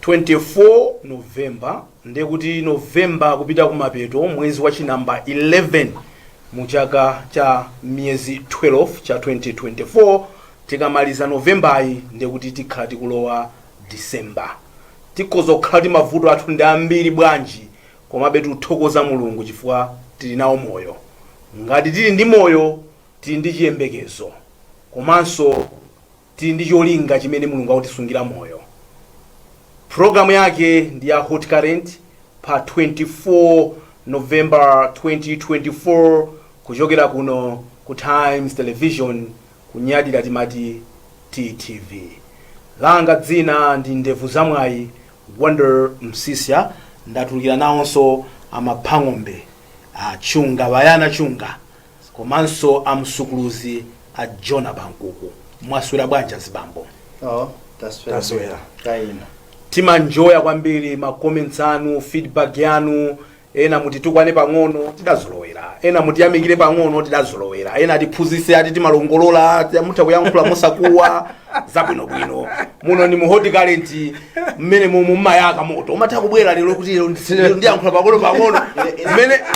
24 November, ndiye kuti November kupita kumapeto, mwezi wa chinamba 11 mu chaka cha miyezi 12 cha 2024. Tikamaliza Novembayi, ndiye kuti tikhala tikulowa December. Tikhoza kukhala ti mavuto athu ndi ambiri bwanji, komabe tikuthokoza Mulungu chifukwa tili nawo moyo. Ngati tili ndi moyo, tili ndi chiyembekezo, komanso tili ndi cholinga chimene Mulungu akutisungira moyo. Programu yake ndi ya Hot Current pa 24 November 2024, kuchokera kuno ku Times Television, kunyadira timati TTV. Langa dzina ndi Ndevu Zamwayi Wonder Msisya. Ndatulukira nawonso amaphang'ombe Achunga Bayana Chunga, komanso amsukuluzi a Jona Bankuku. Mwaswera bwanji, azibambo? Oh, taswera. Taswera. Kaina. Timanjoya kwambiri ma comments anu, feedback yanu. Ena mutitukwane pang'ono, tidazolowera. Ena mutiyamikire pang'ono, tidazolowera. Ena atiphunzitse, ati timalongolola, mutha kuyankhula mosakuwa zabwinobwino. Muno ni mu Hot Current, mmene mumu mmayaka moto. Umatha kubwera lero kuti lero ndiyankhula pang'ono pang'ono,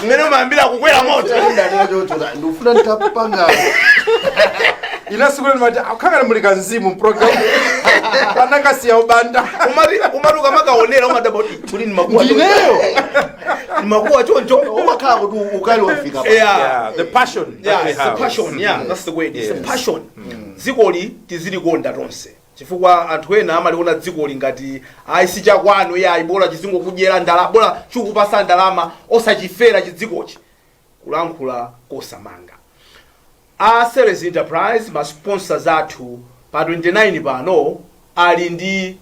mmene umayambira kukwera moto. Ndikufuna nditapanga. Ina siku ndimati akhangana muli kanzimu program panangasiya ubanda. Umati ukamakaonera umadaba kuti ndimakuwa. Ndineyo. Ndimakuwa choncho. Umakhala kuti ukali wafika pa. Yeah, the passion that we It's a have. passion. Yeah, that's the word. It's a passion. Dzikoli tizilikonda tonse, chifukwa anthu ena amaliona dzikoli ngati ayi, si chakwanu yayi, bola chizingokudyera ndalama, bola chikupasa ndalama, osachifera chidzikochi. Kulankhula kosamanga. A Series Enterprise, ma sponsors athu, pa 29 pano ali ndi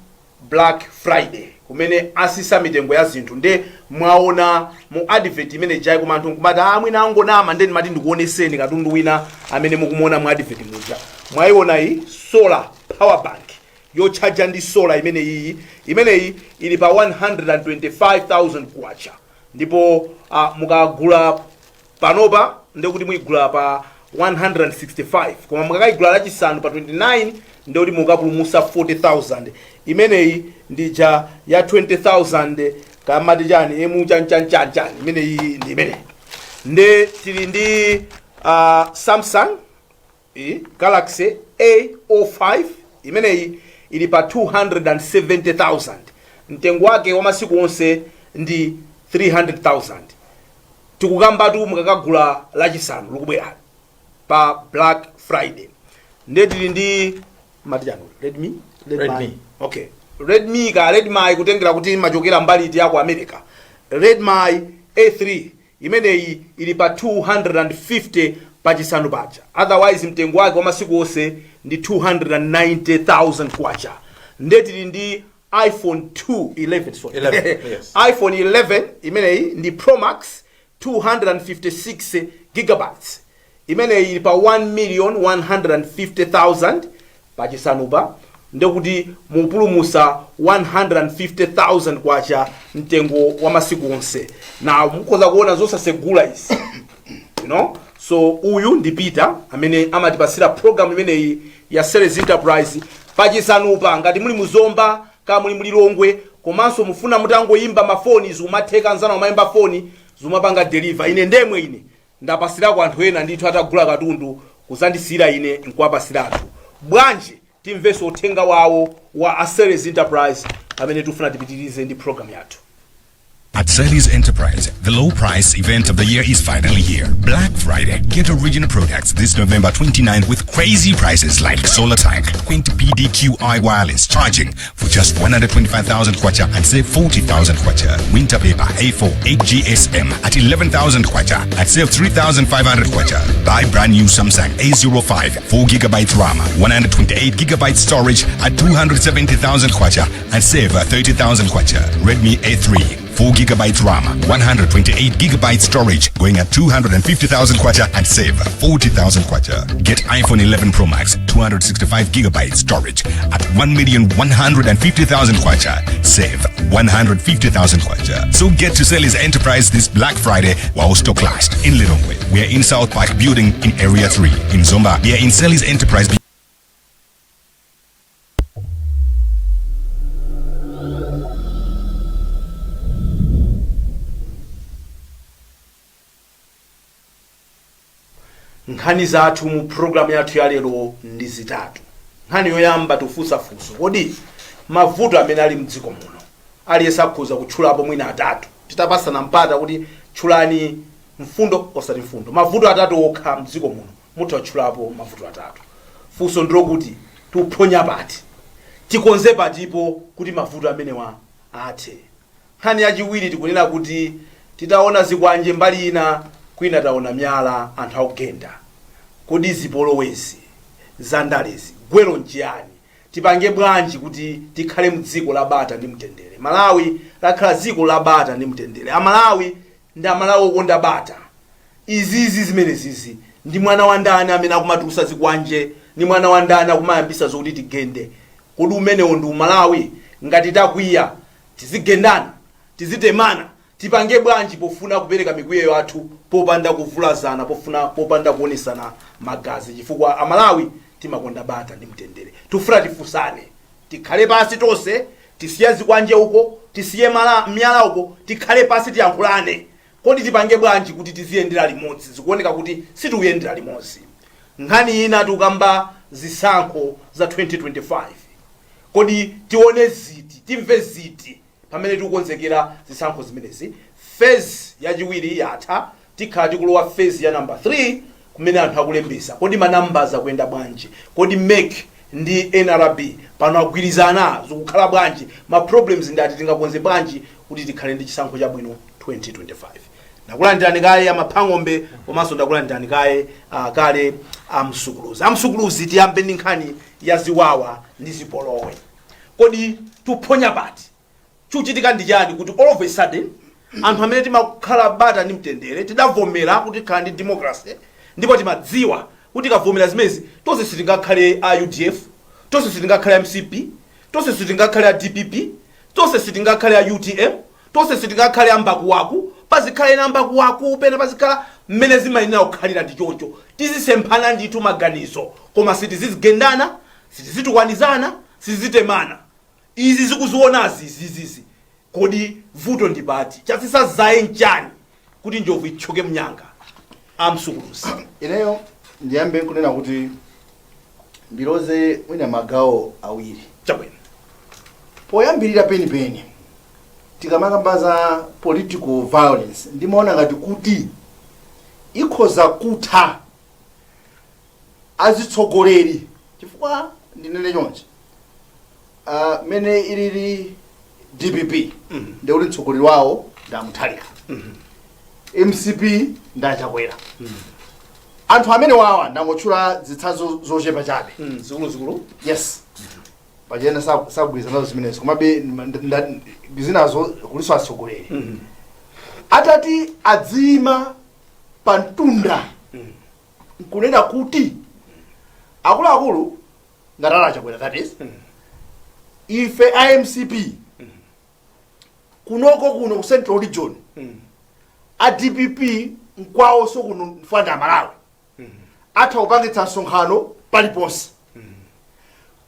Black Friday, kumene asisa mitengo ya zinthu. Nde mwaona mu advert imene jayi, koma anthu nkumati, "Ah, mwina angonama." Nde ndimati ndikuoneseni katundu wina amene mukumuona mu advert muja. Mwayiona iyi solar power bank yotchaja ndi solar imene iyi, imeneyi ili pa 125,000 kwacha, ndipo mukagula panopa ndekuti muyigula pa 165, koma mukakayigula Lachisanu pa 29 ndekuti mukapulumusa 40,000. Imeneyi ndija ya 20,000 kamati chani emu chanchanchanchan. Imeneyi ndi imeneyi. Nde tili ndi Samsung Galaxy A05. Imeneyi ili pa 270,000, mtengo wake wa masiku onse ndi 300,000. Tikukambatu mukakagula Lachisanu likubwera pa Black Friday. Nde tili ndi mati chani, Redmi. Redmi. Okay, Redmi ka Redmi, kutengera kuti machokera mbali iti yako America. Redmi A3 imeneyi ili pa 250 pachisanu paja, otherwise mtengo wake wa masiku onse ndi 290,000 kwacha. Nde tili ndi iPhone 2 11, sorry. 11, yes. iPhone 11 imeneyi ndi Pro Max, 256 gigabytes. Imeneyi ili pa 1 million 150,000. Pachisanupa ndekuti mupulumusa 150,000 kwacha mtengo wa masiku onse. Na mukhoza kuona zosasegula izi. So uyu ndi Peter amene amatipasira program imeneyi ya Series Enterprise. Pachisanupa, ngati muli muzomba ka muli mulilongwe, komanso mufuna mutangoyimba mafoni, zimatheka. Nzana umayimba foni, zimapanga deliver. Ine ndemwe ine ndapasirako anthu ena ndithu, atagula katundu kuzandisiyira ine nkuwapasira anthu. Bwanji timvenso uthenga wawo wa a Series Enterprise amene tikufuna tipitirize ndi program yathu. At Sally's Enterprise, the low price event of the year is finally here. Black Friday. Get original products this November 29th with crazy prices like solar tank, 20 PDQI wireless charging for just 125,000 kwacha and save 40,000 kwacha. Winter paper A4 8 GSM at 11,000 kwacha and save 3,500 kwacha. Buy brand new Samsung A05 4 gigabyte RAM, 128 gigabyte storage at 270,000 kwacha and save 30,000 kwacha. Redmi A3 4 gigabytes RAM, 128 gigabyte storage going at 250,000 kwacha and save 40,000 kwacha. Get iPhone 11 Pro Max 265 gigabyte storage at 1,150,000 kwacha. Save 150,000 kwacha. So get to Sally's Enterprise this Black Friday while stock lasts. In Lilongwe, we are in South Park Building in Area 3. In Zomba, we are in Sally's Enterprise. Nkhani zathu mu programu yathu ya lero ndi zitatu. Nkhani yoyamba, tifunsa funso: kodi mavuto amene ali mdziko muno, aliyense akhoza kutchulapo mwina atatu, titapasana mpata kuti tchulani mfundo, osati mfundo, mavuto atatu okha mdziko muno, mutha kutchulapo mavuto atatu. Funso ndilokuti tiuphonya pati, tikonze patipo kuti mavuto amenewa athe? Nkhani yachiwiri, tikunena kuti titaona zikwanje mbali ina, kwina taona miyala, anthu akugenda. Kodi zipolowezi zandalezi gwero nchiyani? Tipange bwanji kuti tikhale mdziko la bata ndi mtendere? Malawi lakhala dziko la bata ndi mtendere. Amalawi ndi Amalawi okonda bata. Izizi zimene zizi, ndi mwana wa ndani amene akumatulusa zikwanje? Ndi mwana wa ndani akumayambisa zokuti tigende? Kodi umenewo ndi Umalawi? Ngati takwiya, tizigendana, tizitemana? Tipange bwanji pofuna kupereka mikwiyo yathu popanda kuvulazana, pofuna popanda kuonesana magazi? Chifukwa Amalawi timakonda bata ndi mtendere. Tifuna tifunsane, tikhale pasi tonse, tisiye zikwanje uko, tisiye miyala uko, tikhale pasi, tiyankhulane. Kodi tipange bwanji kuti tiziyendera limodzi? Zikuoneka kuti sitikuyendera limodzi. Nkhani ina, tikukamba zisankho za 2025. Kodi tione ziti, timve ziti pamene tikukonzekera zisankho zimenezi? Phase yachiwiri yatha, tikhala tikulowa phase ya number 3 kumene anthu akulembesa. Kodi ma numbers akuyenda bwanji? Kodi MEC ndi NRB pano agwirizana? Zikukhala bwanji? Ma problems ndati tingakonze bwanji kuti tikhale ndi chisankho chabwino 2025? Ndakulandirani kaye Amaphang'ombe, komanso ndakulandirani kaye kale Amsukuluzi. Amsukuluzi, tiyambe ndi nkhani ya ziwawa ndi zipolowe. Kodi tuphonya pati? Chuchitika ndi chani kuti all of a sudden anthu amene timakhala bata ndi mtendere, tidavomera kuti tikhala ndi democracy, ndipo timadziwa kuti tikavomera zimenezi, tonse sitingakhale a UDF, tonse sitingakhale a MCP, tonse sitingakhale a DPP, tonse sitingakhale a UTM, tonse sitingakhale a mbakuwaku, pazikhala ena ambakuwaku, pena pazikhala mmene zimayenera kukhalira. Ndi choncho, tizisemphana ndithu maganizo, koma sitizigendana, sitizitukwanizana, sitizitemana. Izi zikuzionazi izizizi, kodi vuto ndi pati? Chasisazaye nchani kuti njovu itchoke mnyanga? Amsukuluzi. Ineyo ndiyambe nkunena kuti ndiloze mwina magawo awiri. Chabwino. Poyambirira penipeni, tikamakamba za political violence, ndimaona ngati kuti ikhoza kutha azitsogoleri, chifukwa ndinene chonchi, mene ilili DPP, ndikuti mtsogoleri wawo ndi a Mutharika, MCP ndi Achakwera. Anthu amene wawa ndangotchula zitsanzo zochepa chabe. Zikuluzikulu. Yes, pachena sagwirizana nazo zimenezo, komabe zinazo kuliso atsogoleri atati adzima pa mtunda nkunena kuti akuluakulu, ngati Achakwera, that is, ife a MCP kunoko kuno ku Central Region, a DPP nkwawonso kuno mfanda Malawi, atha kupangitsa msonkhano paliponse.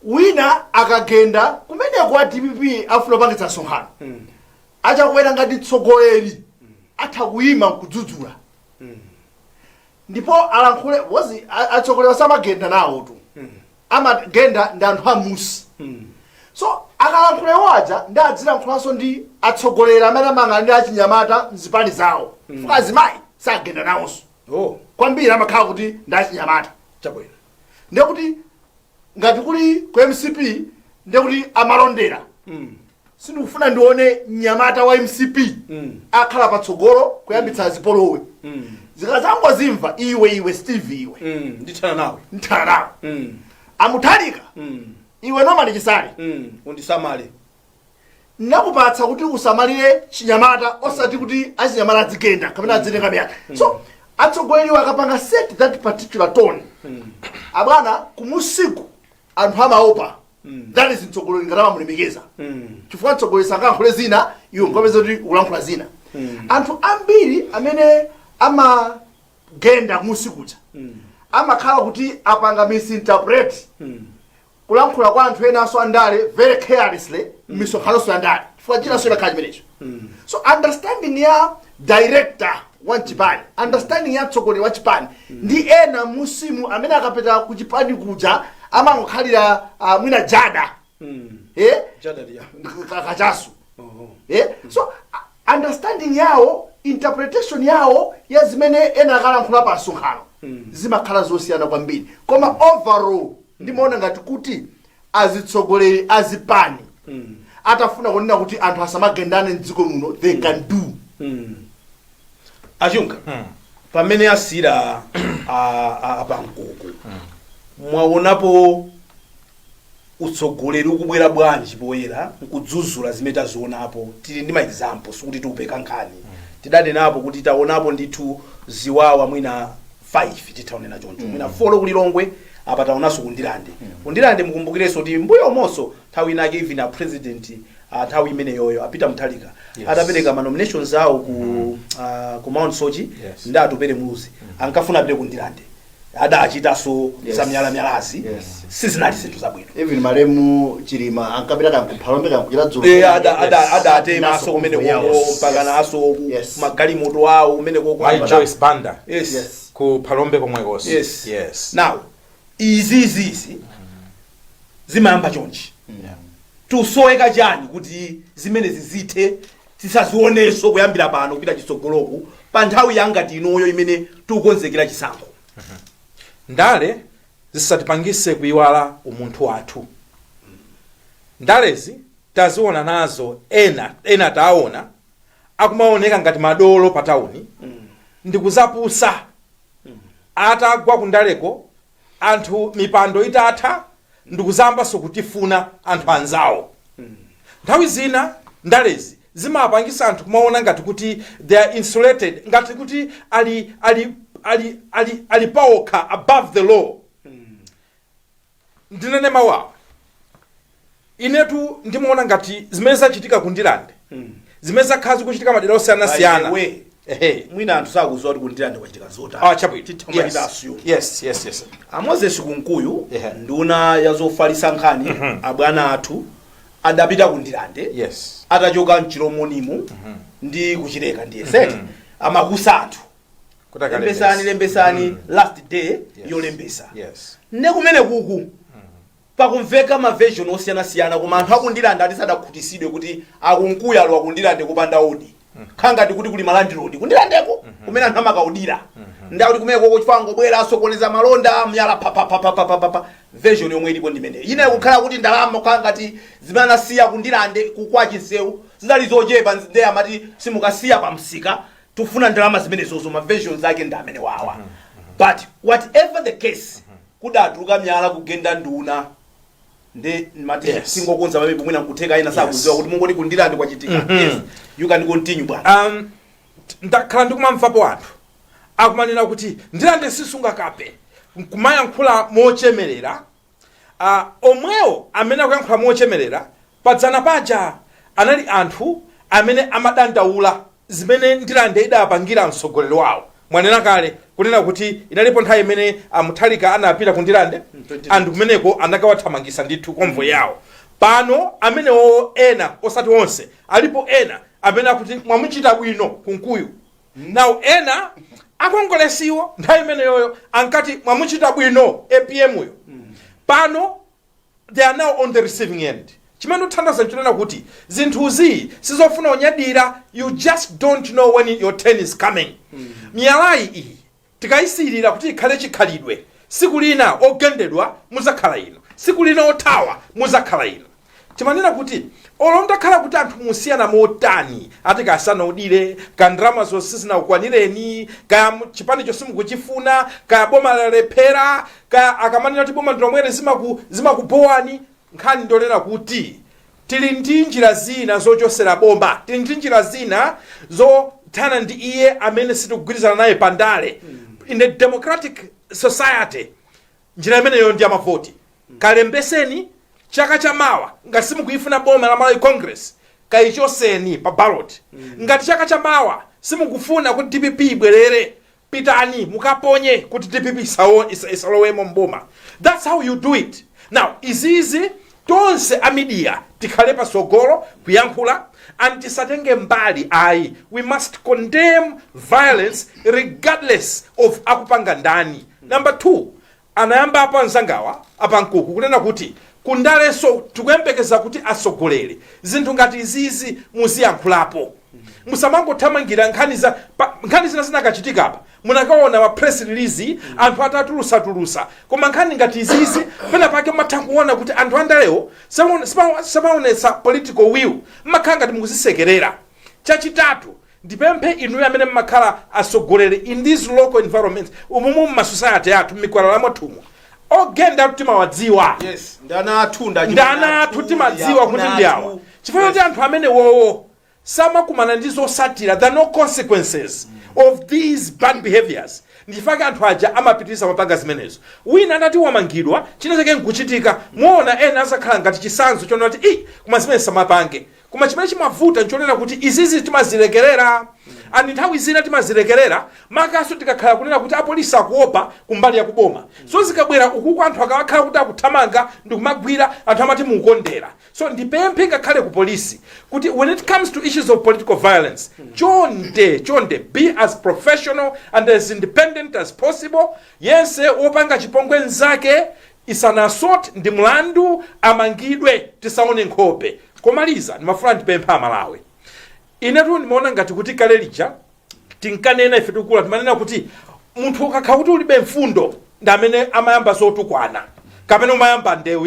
Wina akagenda kumeneko, a DPP afuna kupangitsa msonkhano, Achakwera ngati mtsogoleri atha kuyima nkudzudzula ndipo alankhule wozi. Atsogoleri samagenda nawo tu, amagenda ndi anthu amusi. So akalankhula waja ndi adzilankhulanso ndi atsogoleri amene amang'ana ndi achinyamata mzipani zawo, fuka azimayi sagenda nawonso kwambiri, amakhala kuti ndi achinyamata. Ndekuti ngati kuli ku MCP, ndekuti amalondera, sindikufuna ndione mnyamata wa MCP akhala patsogolo kuyambitsa zipolowe. Zikazangozimva, iwe, iwe Steve, iwe, Ndithana nawe. Nthana nawe. Amutharika, iwe Norman Chisale, Undisamale. Nakupatsa kuti usamalire chinyamata, osati kuti achinyamata adzigenda kapena adzitenga miyala. So atsogoleri akapanga set that particular tone, abwana, kumusiku anthu amaopa. That is mtsogoleri ngati amamulemekeza, chifukwa mtsogoleri sangalankhule zina, iwe nkapeza kuti ukulankhula zina. Anthu ambiri amene amagenda kumusi kuja amakhala kuti apanga misinterpret kulankhula kwa anthu enanso andale very carelessly m'misonkhanoso ya ndale, chifukwa chinanso imakhala chimenecho. So understanding ya director wa wa mchipani, understanding ya mtsogoleri wa chipani ndi ena musimu amene akapita ku chipani kuja amangokhalira mwina jada, eh? Kachasu, eh? So understanding yawo, interpretation yawo ya zimene ena akalankhula pa msonkhano zimakhala zosiyana kwambiri. Koma overall ndimaona ngati kuti azitsogoleri azipani atafuna kunena kuti anthu asamagendane mdziko muno, they can do. Achunga pamene asira apankoko, mwaonapo utsogoleri ukubwera bwanji poyera nkudzudzula zimene tazionapo? Tili ndi ma example, sikuti tiupeka nkhani. Tidanenapo kuti taonapo ndithu ziwawa mwina 5, tithaonena choncho, mwina 4 kulilongwe, apa taonanso kundilande. Kundilande, mukumbukirenso kuti mbuyo monso nthawi inake even a president, nthawi imeneyoyo apita Mutharika, atapereka ma nominations awo ku Mount Soche ndi Atupele Muluzi, ankafuna apite kundilande, adachitanso zamyalamyalazi. Sizinali zinthu zabwino. Even malemu Chilima ankapita kankuphalombe, kankuchita dzulo. Adatemaso kumene koko, mpaka naso magalimoto awo kumene koko. Mai Joyce Banda ku Phalombe komwekonso. Now izi izizi zimayamba chonchi. Tusoweka chani kuti zimenezi zithe, tisazionenso kuyambira pano kupita chitsogoloku, pa nthawi yangati inoyo imene tikukonzekera chisankho? Ndale zisatipangise kuiwala umunthu wathu. Ndalezi taziona nazo, ena ena taona akumaoneka ngati madolo pa tawuni ndikuzapusa atagwa kundaleko, anthu mipando itatha ndikuzambanso kutifuna anthu anzawo. Nthawi zina ndalezi zimapangisa anthu kumaona ngati kuti they are insulated, ngati kuti ali paokha, above the law. Ndinene mawu awa, inetu ndimaona ngati zimene zachitika ku Ndilande, zimene zakhala zikuchitika madera osiyanasiyana. By the way, mwina anthu sakudziwa kuti kundilande kwachitika zotani. Ah, chabwino. Tithamachita assume. A Moses Kunkuyu, nduna ya zofalitsa nkhani, abwana athu adapita kundilande atachoka mchilomonimu ndi kuchileka, ndiye seti amakusa anthu, Kuti akalembese. "Lembesani, lembesani, last day yolembesa." Ne kumene kuku pakumveka ma version osiyanasiyana, koma anthu akundilande ati sadakhutisidwe kuti akunkuya alowa kundilande kupanda odi, khangati kuti kuli ma landlord kundilandeko kumene anthu amakaudira, ndakuti kumene koko chifukwa angobwera asokoneza malonda, miyala papapapapapapa. Version yomwe ilipo ndimeneyo. Ina ikukhala kuti ndalama kukhala ngati zimene anasiya kundilande kukwa chinsewu zidali zochepa, ndiye amati simukasiya pa msika, tufuna ndalama zimenezozo. Ma versions ake ndi amene wawa, but whatever the case, kudatuluka miyala kugenda nduna ndi mati singokonza pamene mwina nkutheka ina sakudziwa kuti mungoti kundilande kwachitika. Yes, you can continue, bwana. Ndakhala ndikumamvapo anthu akumanena kuti Ndilande sisungakape, nkumayankhula mochemerera. Omwewo amene akuyankhula mochemerera, padzana paja anali anthu amene amadandaula zimene Ndilande idapangira mtsogoleri wawo. Mwanena kale kunena kuti inalipo nthawi imene amuthalika anapita ku Ndilande, anthu kumeneko anakawathamangisa ndithu convoy yawo. Pano amenewo ena, osati onse, alipo ena amene akuti mwamuchita bwino Kunkuyu. Now ena akongolesiwo nthawi imeneyoyo ankati mwamuchita bwino APM uyo. Pano they are now on the receiving end. Chimene ndikuthandiza nchonena kuti zinthuzi sizofuna unyadira. You just don't know when your turn is coming. Miyalayi iyi tikayisiyirira kuti ikhale chikhalidwe, siku lina ogendedwa muzakhala ino, siku lina othawa muzakhala ino. Timanena kuti olo ndakhala kuti anthu musiyana motani, ati kasanaudire ka ndalama zonse sizinakukwanireni, kaya chipanicho simukuchifuna, kaya boma lalephera, kaya akamanena kuti boma ndilomwere zimakubowani, nkhani ndonena kuti tili ndi njira zina zochosera boma, tili ndi njira zina zothana ndi iye amene sitikugwirizana naye pandale. In a democratic society, njira imeneyo ndi amavoti. Kalembeseni chaka chamawa. Ngati simukuyifuna boma la Malawi Congress, kayichoseni pa ballot. Ngati chaka chamawa simukufuna kuti DPP ibwerere, pitani mukaponye kuti DPP isalowemo mboma. That's how you do it. Now izizi tonse a media tikhale pasogolo kuyankhula. And tisatenge mbali ayi. We must condemn violence regardless of akupanga ndani. Number two, anayamba apa mzangawa apa Mkuku kunena kuti kundaleso tikuyembekeza kuti atsogoleri zinthu ngati izizi muziyankhulapo. Musamangothamangira nkhani za nkhani zina zinakachitika apa, munakaona ma press release, anthu atatulusa-tulusa. Koma nkhani ngati izizi, pena pake matha kuona kuti anthu andalewo samaonetsa political will, mmakhala ngati mukuzisekerera. Chachitatu, ndipemphe inuyo amene mmakhala atsogoleri in these local environments, umumu mmasociety athu, m'mikwalala mwathumu, ogenda timawadziwa. Yes, ndi ana athu. Ndi ana athu, timadziwa kuti ndi awa, chifukwa choti anthu amene wowo samakumana ndi zosatira. There are no consequences of these bad behaviors. Ndifake anthu aja amapitiriza mapanga zimenezo. Wina atati wamangidwa, china chake nkuchitika, muona ena azakhala ngati chisanzo chonena kuti i koma zimene samapange. Koma chimene chimavuta nchonena kuti izizi timazilekerera, and nthawi zina timazilekerera makaso tikakhala kunena kuti apolisi akuopa kumbali ya kuboma. So zikabwera ukuku, anthu akakhala kuti akuthamanga ndikumagwira anthu, amati mukondera. So ndipemphe ngakhale ku polisi kuti when it comes to issues of political violence, chonde chonde, be as professional and as independent as possible. Yense wopanga chipongwe nzake is an assault, ndi mlandu, amangidwe, tisaone nkhope. Komaliza, ndimafuna ndipempha Amalawi. Inetu ndimaona ngati kuti kale lija tinkanena, ife tikukula timanena kuti munthu ukakhala kuti ulibe mfundo ndi amene amayamba zotukwana kapena umayamba ndewu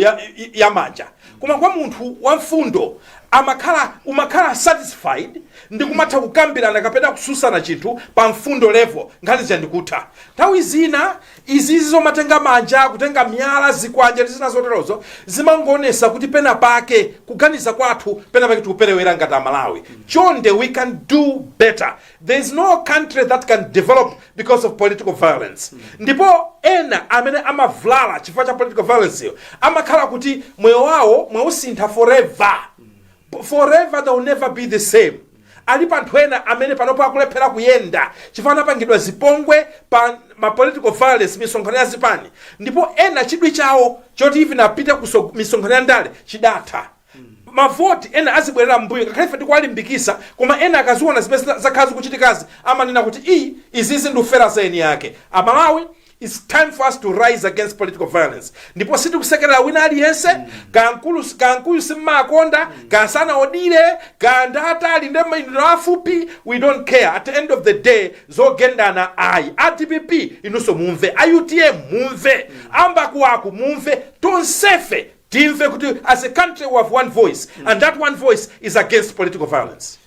ya manja. Koma kwa munthu wa mfundo amakhala, umakhala satisfied ndi kumatha kukambirana kapena kususana chinthu pa mfundo level, nkhani zija ndikutha. Nthawi zina izizi zomatenga manja, kutenga miyala, zikwanja ndi zina zoterozo, zimangoonesa kuti pena pake kuganiza kwathu pena pake tikuperewera ngati Amalawi. Chonde, we can do better. There is no country that can develop because of political violence. Ndipo ena amene amavulala chifukwa cha political violence iyo amakhala kuti moyo wawo mwausintha forever, forever. They will never be the same. Alipo anthu ena amene panopo akulephera kuyenda chifukwa anapangidwa zipongwe pa ma political violence, misonkhano ya zipani. Ndipo ena chidwi chawo choti even apite ku misonkhano ya ndale chidatha. Mavoti ena azibwerera mbuyo, ngakhale ife tikuwalimbikisa. Koma ena akaziona zimene zakhala zikuchitikazi, amanena kuti iyi izizi ndikufera za eni yake. Amalawi, it's time for us to rise against political violence. Ndipo sitikusekerera wina aliyense, kankulu kankuyu simmakonda, kasanaodire, kandatali ndi mayindiro afupi, we don't care. At the end of the day, zogendana ayi. A DPP inunso mumve, a UTM mumve, ambakuwaku mumve, tonsefe timve kuti as a country we have one voice, and that one voice is against political violence.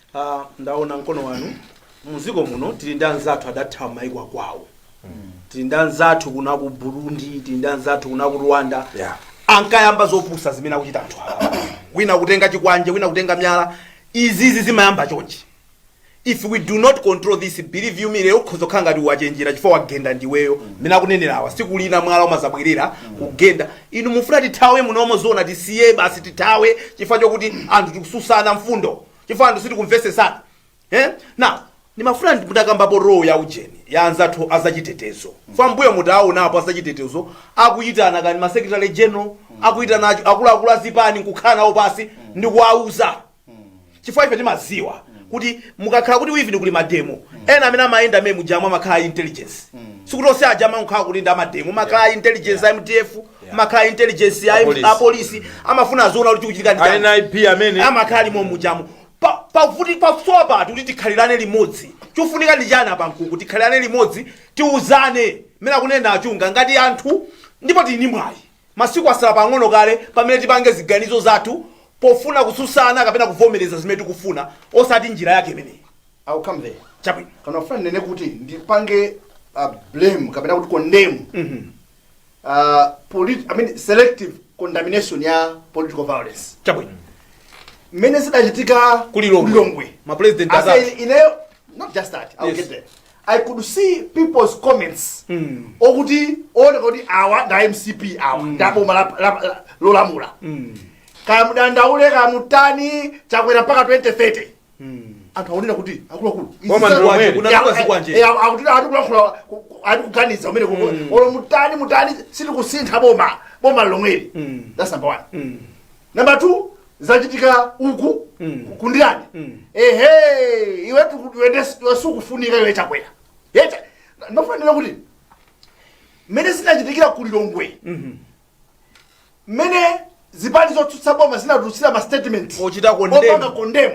Ndaona mkono wanu. Muziko muno tili ndi anzathu adathawa maiko akwawo. Tili ndi anzathu kuna ku Burundi, tili ndi anzathu kuna ku Rwanda. Ankayamba zopusa zimene akuchita anthu awa, wina kutenga chikwanje, wina kutenga miyala. Izizi zimayamba chonchi. If we do not control this, believe you me, lero ukhoza kukhala ngati wachenjera chifukwa wagenda ndiweyo mmene akunenerawa. Siku lina mwala umazabwerera kugenda. Inu mufuna tithawe munomo? Zona tisiye basi, tithawe chifukwa chokuti anthu tikususana mfundo, chifukwa anthu sitikumvesesana, eh? Now ndimafuna mutakambapo role ya ujeni ya anzathu azachitetezo. Fa mbuyo mutawaonapo azachitetezo akuyitana kani ma secretary general, akuyitana akuluakulu azipani nkukhala nawo pasi ndi kuwauza, chifukwa ife timaziwa kuti mukakhala kuti even kuli mademo, ena amene amayenda amene mujamwa amakhala intelligence. Sikuti onse aja amakhala kuti ndi amademo, makhala intelligence ya MDF, makhala intelligence ya Apolisi. Apolisi amafuna aziona kuti chikuchitika ndi chani. NIB amene Amakhala limo mujamu. Pavuti pasowa pati kuti tikhalirane limodzi. Chofunika ndi chani apa, Mkuku? Tikhalirane limodzi, tiuzane mmene akunena Achunga ngati anthu. Ndipo tili ndi mwayi, masiku asala pang'ono kale pamene tipange ziganizo zathu pofuna kususana kapena kuvomereza zimene tikufuna, osati njira yake imeneyi. I'll come there. Chabwino. Kana ufuna nene kuti ndipange blame kapena kuti condemn I mean, selective condemnation ya political violence Chabwino. Mmene zidachitika Kulilongwe. Kulilongwe. Ma president Ase azathu. ineyo, not just that, I'll get there. I could see people's comments okuti ooneka kuti awa nda MCP, awa ndaboma lolamula, kaya mudandaule, kaya mutani, Chakwera mpaka 2030. Anthu akunena kuti akuluakulu Boma ndi lomweli. Kunatuka zikwanje. Akuti atikulankhula, atikuganiza umene olo mutani mutani, sitikusintha boma, boma lomweli. That's number one. Number two, Zachitika uku ku Ndirande, ehe, iwe iwe sukufunika, iwe Chakwera. Yeta ndofanira kuti mmene zinachitikira ku Lilongwe, mmene zipani zotsutsa boma zinatulutsira ma statement ochita condemn. Opanga condemn,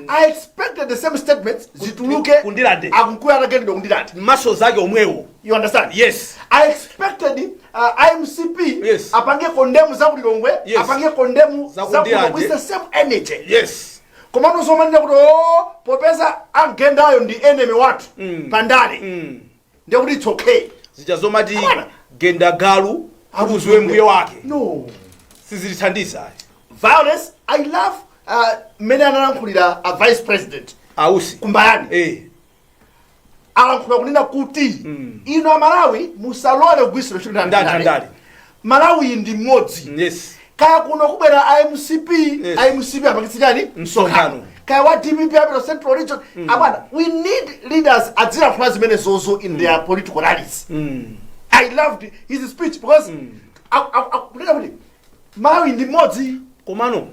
I expected the same statements zituluke ku Ndirande. Akunkuya atagendedwa ku Ndirande. Maso zake omwewo. You understand? Yes. I expected IMCP apange condemn za kulilongwe, apange condemn za za kuno ku Ndirande. With the same energy. Komano zomanena kuti, o, popeza agendayo ndi enemy wathu pandale, ndekuti it's okay. Zija zomati Amana. genda galu akuziwe mbuye wake No. sizilithandiza. Violence, I love mmene analankhulira a vice president Ausi. Kumbayani. Alankhula kunena kuti ino Amalawi musalole kugwirisira ntchito ndani ndale. Malawi ndi mmodzi. Kaya kuno kubwera IMCP, IMCP apangitse chani? Msonkhano. Kaya wa DPP apita Central Region. Abwana, we need leaders adzilankhula zimene zozo in their political rallies. I loved his speech because kunena kuti Malawi ndi mmodzi. Komano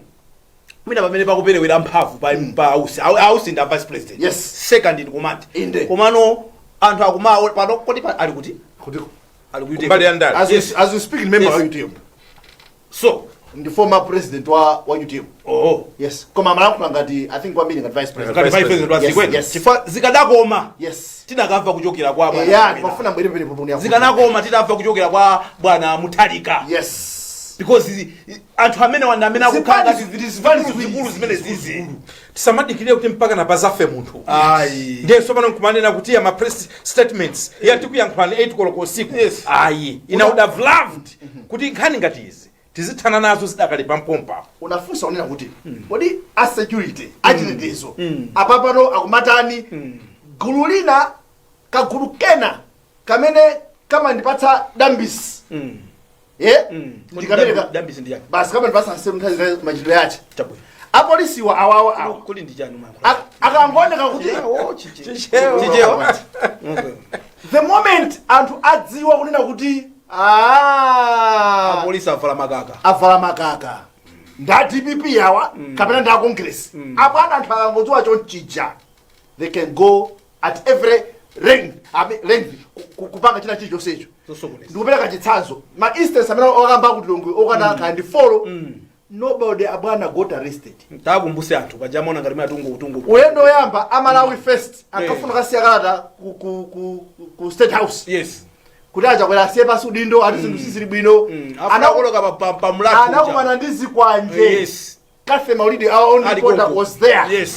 mwina pamene pakuperewera mphamvu pa Ausi. Ausi ndi a vice president, second in command. Inde. Komano anthu akumawo pano kodi ali kuti ali kuti? Kumbali ya ndale. As we speak, member wa UTM. So ndi former president wa UTM. Oh. Yes, koma amalankhula ngati, I think, kwambiri ngati vice president. Ngati vice president wa Yes, dziko. yes. Chifukwa zikadakoma tinakamva kuchokera kwa bwana Ya. Chakwera. Mafuna mbwere pene poponi. Zikanakoma titamva kuchokera kwa bwana Mutharika, because anthu amene wanda amene akukhala ngati zili Zipani zikulu zimene zizi. Tisamadikirire kuti mpaka napazafe munthu. Ayi. Ndiye tsopano nkumanena kuti ya ma press statements ya tikuyankhulani 8 koloko usiku. Ayi, ine would have loved kuti nkhani ngati izi tizithana nazo zidakali pampompa. Unafunsa unena kuti kodi a security, achitetezo, apapano akumatani? Gulu lina, kagulu kena kamene kamandipatsa dambisi, ye, ndikamene Dambisi ndi chani? Basi, kamandipatsa nseru nthawi zina machitidwe yache. Chabwino. Apolisiwa awawa awa Kuli ndi chani umayankhula? Akangooneka kuti Chichewa. Chichewa. The moment anthu adziwa kunena kuti, ah, apolisi avala makaka, avala makaka, nda DPP awa kapena nda Congress, apana, anthu akangodziwa chonchija, they can go at every length, length kupanga china chilichonsecho. Zosokoneza. Ndikupereka chitsanzo, ma instance amene okamba kuti Longwe okana kandi four, nobody, abwana, got arrested. Takumbuse anthu pajamona ngati mwe atungu. Ulendo oyamba, Amalawi First ankafuna kasiya kalata ku State House kuti Achakwera asiye pasi udindo, ati zinthu sizili bwino. Afuna pa mlatho. Anakumana ndi zikwanje. Cathy Maulidi, our own Ali reporter, koko. was there.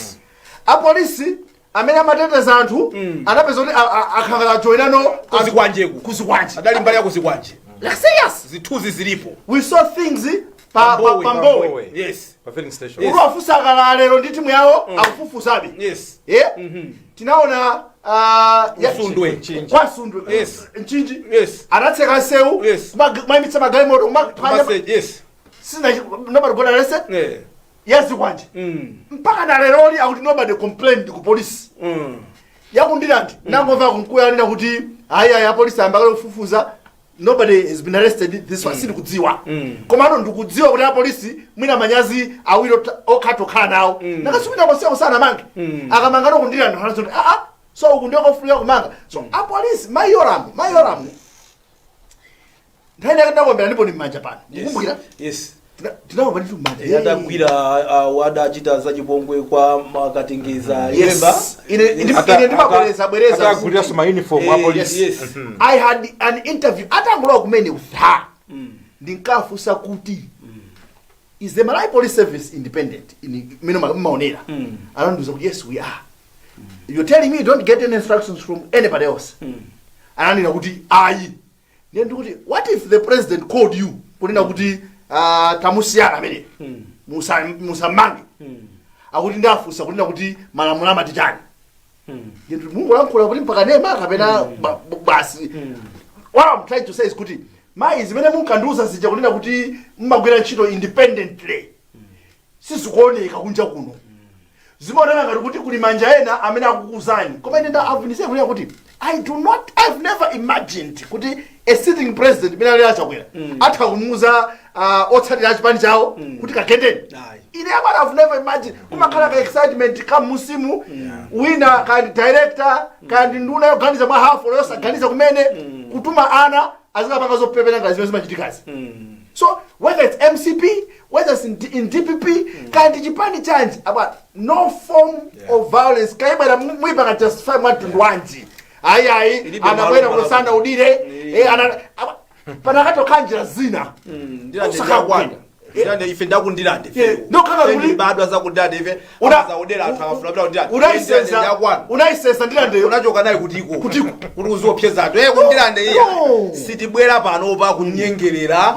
Apolisi amene amateteza anthu anapeza kuti akhangala joinano Kuzikwanjeku. Kuzikwanje. Adali mbali ya kuzikwanje. Like, serious. Zithunzi zilipo. We saw things pa Pambowe. Pambowe. Pambowe. Pa filling station. Kuti wafusa akala lero ndi timu yawo akufufuzabe. Yeah? Tinaona Msundwe. Kwa Msundwe. Mchinji. Anatseka nsewu, kumayimitsa magalimoto, sina, nobody got arrested. Yazikwanje, mpaka na leroli akuti nobody complained ku police. Yaku Ndirande, nangomva kunkuyanira kuti ayi ayi, apolisi ayamba kufufuza, nobody has been arrested. This one sindikudziwa, komano ndikudziwa kuti apolisi mwina manyazi awiri okhatha okhala nawo, nakasumita kosiya kusanamange, akamangano ku Ndirande kuti aa, so uku ndiyo kofunika kumanga. So apolisi, mayoramu, mayoramu, nthawi yake ndakuombera ndipo ni mmanja pano. Kukumbukira? Yes. Tinaomba nditu mmanja. Adagwira, adachita zachipongwe kwa Makatengeza. Remember? Ine ndimabwereza bwereza. Ataguliraso ma uniform a polisi. I had an interview atangulowa kumene with her. Ndinkafunsa kuti, is the Malawi Police Service independent in mene mmaonera? Anandiuza kuti, yes, we are. You're telling me you don't get any instructions from anybody else? Ananena kuti ayi. Ndiye ndikuti, what if the president called you kunena kuti, tamusiyana amene, musamange? Akuti ndafunsa kunena kuti malamulo amati chani. Mungolankhula kuti mpaka nema kapena basi. What I'm trying to say is kuti mayi, zimene munkandiuza zija kunena kuti mmagwira ntchito independently sizikuoneka kunja kuno. Zimaoneka ngati kuti kuli manja ena amene akukuuzani, koma ine ndaavunise kunena kuti I do not, I've never imagined kuti a sitting president mene ali aChakwera atha kumuuza otsatira achipani chawo kuti kagendeni. Ayi. Ine amene I've never imagined. Kumakhala ka excitement ka musimu, wina kandi director kandi nduna yoganiza mwa hafu yosaganiza kumene kutuma ana azikapanga zopepera ngati zimene zimachitikazi. So whether it's MCP, whether it's in DPP, kandi chipani chanji aba, no form of violence kaibwera muipaka justify mwa mtundu wanji? Ayi, ayi. Ilibe Anabwera malo. kusanda udire, ana panakatokha njira zina. Ndilande. Osaka Ndiyakwanu. kugenda. Ndilande, ife ndakundilande. Yeah, ndokhala Badwa zakundilande ife. Zaudera anthu akafuna kupita kundilande. Unaisensa. Ndiyakwanu. Unaisensa Ndilandeyo. Unachoka naye kutiko? Kutiko. Kuti uziopseza anthu kundilande iya. No. Sitibwera panopa kunyengerera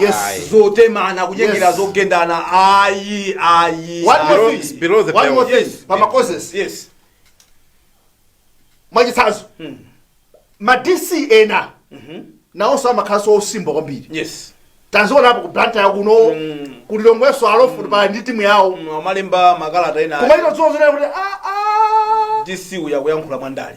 zotemana, kunyengerera zogendana, ayi, ayi. One more Ayi. thing. Below the One belt. more thing. Pama causes. Mwachitsanzo, ma DC ena nawonso amakhalanso osimba kwambiri. Tanzionapo ku Blantyre kuno, kuti Lilongwenso alofu pali ndi timu yawo. Amalemba makalata ena. Kumaita dzuwa zonena kuti ah, ah. DC uya kuyankhula mwandale.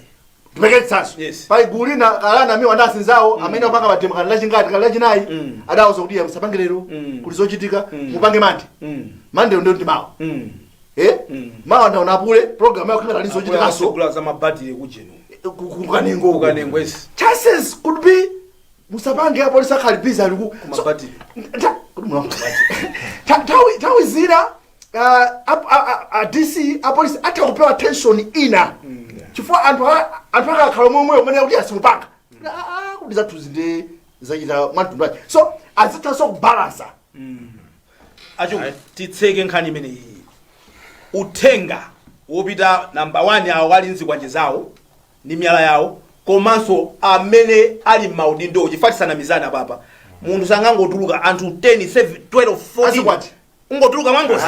Ndipeke chitsanzo. Pali gulu lina kalana amiwa ndi asinzawo amene akupanga mademo kali lachingati, kali lachinayi, adawuza kuti, "Iya, musapange lero, kuti zochitika mupange Mande." Mande ndio ndi mawa. Mawa ndaona apule program yawo khala zochitikaso. Kula za mabatire kujenu. Kukanengo. Kukanengo, yes. Chances could be musapange, apolisi akhali busy ali ku Kumabatire. Kuti nthawi zina a DC, apolisi atha kupewa tension ina chifukwa anthu akakhala momweyo umene kuti asimupanga kuti zathuzi ndi zachita mwamtundu wake, so azithanso kubalansa. Acho titseke nkhani imeneyi. Uthenga wopita namba 1, awo ali mzikwanje zawo ndi miyala yawo, komanso amene ali m'maudindo, chifukwa tisanamizana papa, munthu sangangotuluka anthu 10, 7, 12, 14 Azikwati. Ungotuluka mwangozi.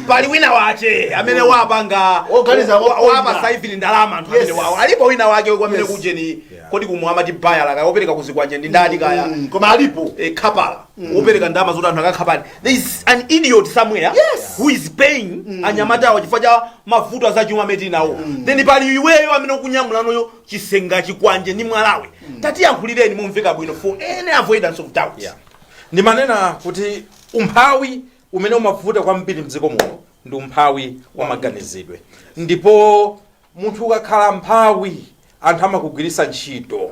Pali wina wache amene wapanga Organiza wapa saivili ndalama anthu amene wawo alipo wina wake kwamene kujeni. Kodi kumuhamati bayala kaya opereka kuzikwanje ndi ndani kaya? Koma alipo. Khapala wopereka ndalama zoti anthu akakhapani. There is an idiot somewhere who is paying anyamatawo chifukwa cha mavuto azachuma amene tili nawo. Then pali iweyo amene ukunyamulanoyo chisenga, chikwanje ndi mwalawe. Tatiyankhulireni momveka bwino for any avoidance of doubt. Yeah. Ndimanena kuti umphawi umene umavuta kwambiri mdziko muno ndi umphawi wa maganizidwe, ndipo munthu ukakhala mphawi anthu amakugwiritsa ntchito.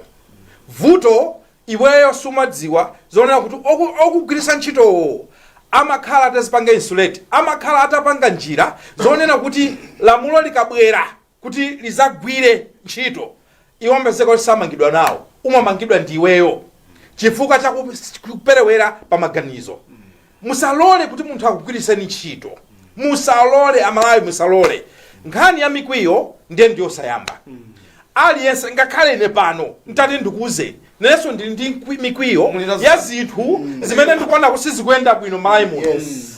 Vuto iweyo sumadziwa zonena kuti okugwiritsa ntchitowo amakhala atazipanga insulate, amakhala atapanga njira zonena kuti lamulo likabwera kuti lizagwire ntchito, iwo amapezeka kuti samangidwa nawo, umamangidwa ndi iweyo chifukwa cha kuperewera pa maganizo. Musalole kuti munthu akugwiritseni ntchito, musalole Amalawi, musalole. Nkhani ya mikwiyo ndiye ndiyosayamba. Aliyense, ngakhale ine pano ntati ndikuwuzeni, nenso ndili ndi mikwiyo ya zinthu zimene ndikuona kuti sizikuyenda bwino Malawi muno.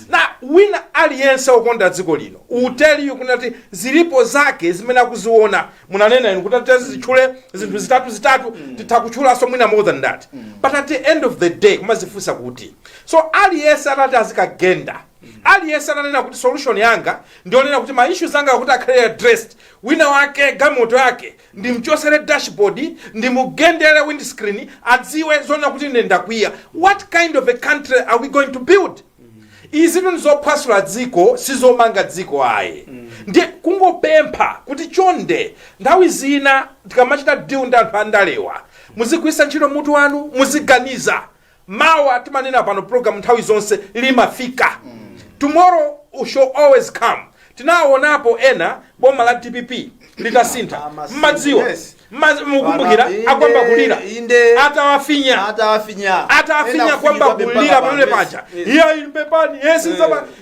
Na wina aliyense wokonda dziko lino will tell you kunati zilipo zake zimene akuziona. Munanena inu kuti tizitchule zinthu zitatu zitatu, titha kutchulanso mwina more than that, but at the end of the day kumazifunsa kuti, so aliyense atati azikagenda, aliyense atanena kuti solution yanga ndionena kuti ma issues anga akuti akhale addressed, wina wake galimoto yake ndimchosere dashboard, ndimugendere windscreen, adziwe zonena kuti ine ndakwiya, what kind of a country are we going to build? Izi ndizophwasula dziko, sizomanga dziko ayi. Ndiye kungopempha kuti chonde, nthawi zina tikamachita deal ndi anthu andalewa, muzigwiritsa ntchito mutu wanu, muziganiza. Mawa, timanena pano program nthawi zonse, limafika. Tomorrow shall always come. Tinawaonapo ena boma la DPP litasintha. Mmadziwa. Mukumbukira akwamba kulira atawafinya. Atawafinya. Atawafinya Ena kwamba kufinyidwa kulira mpaka pamene pano. paja. Iyayi, mpepani, yes,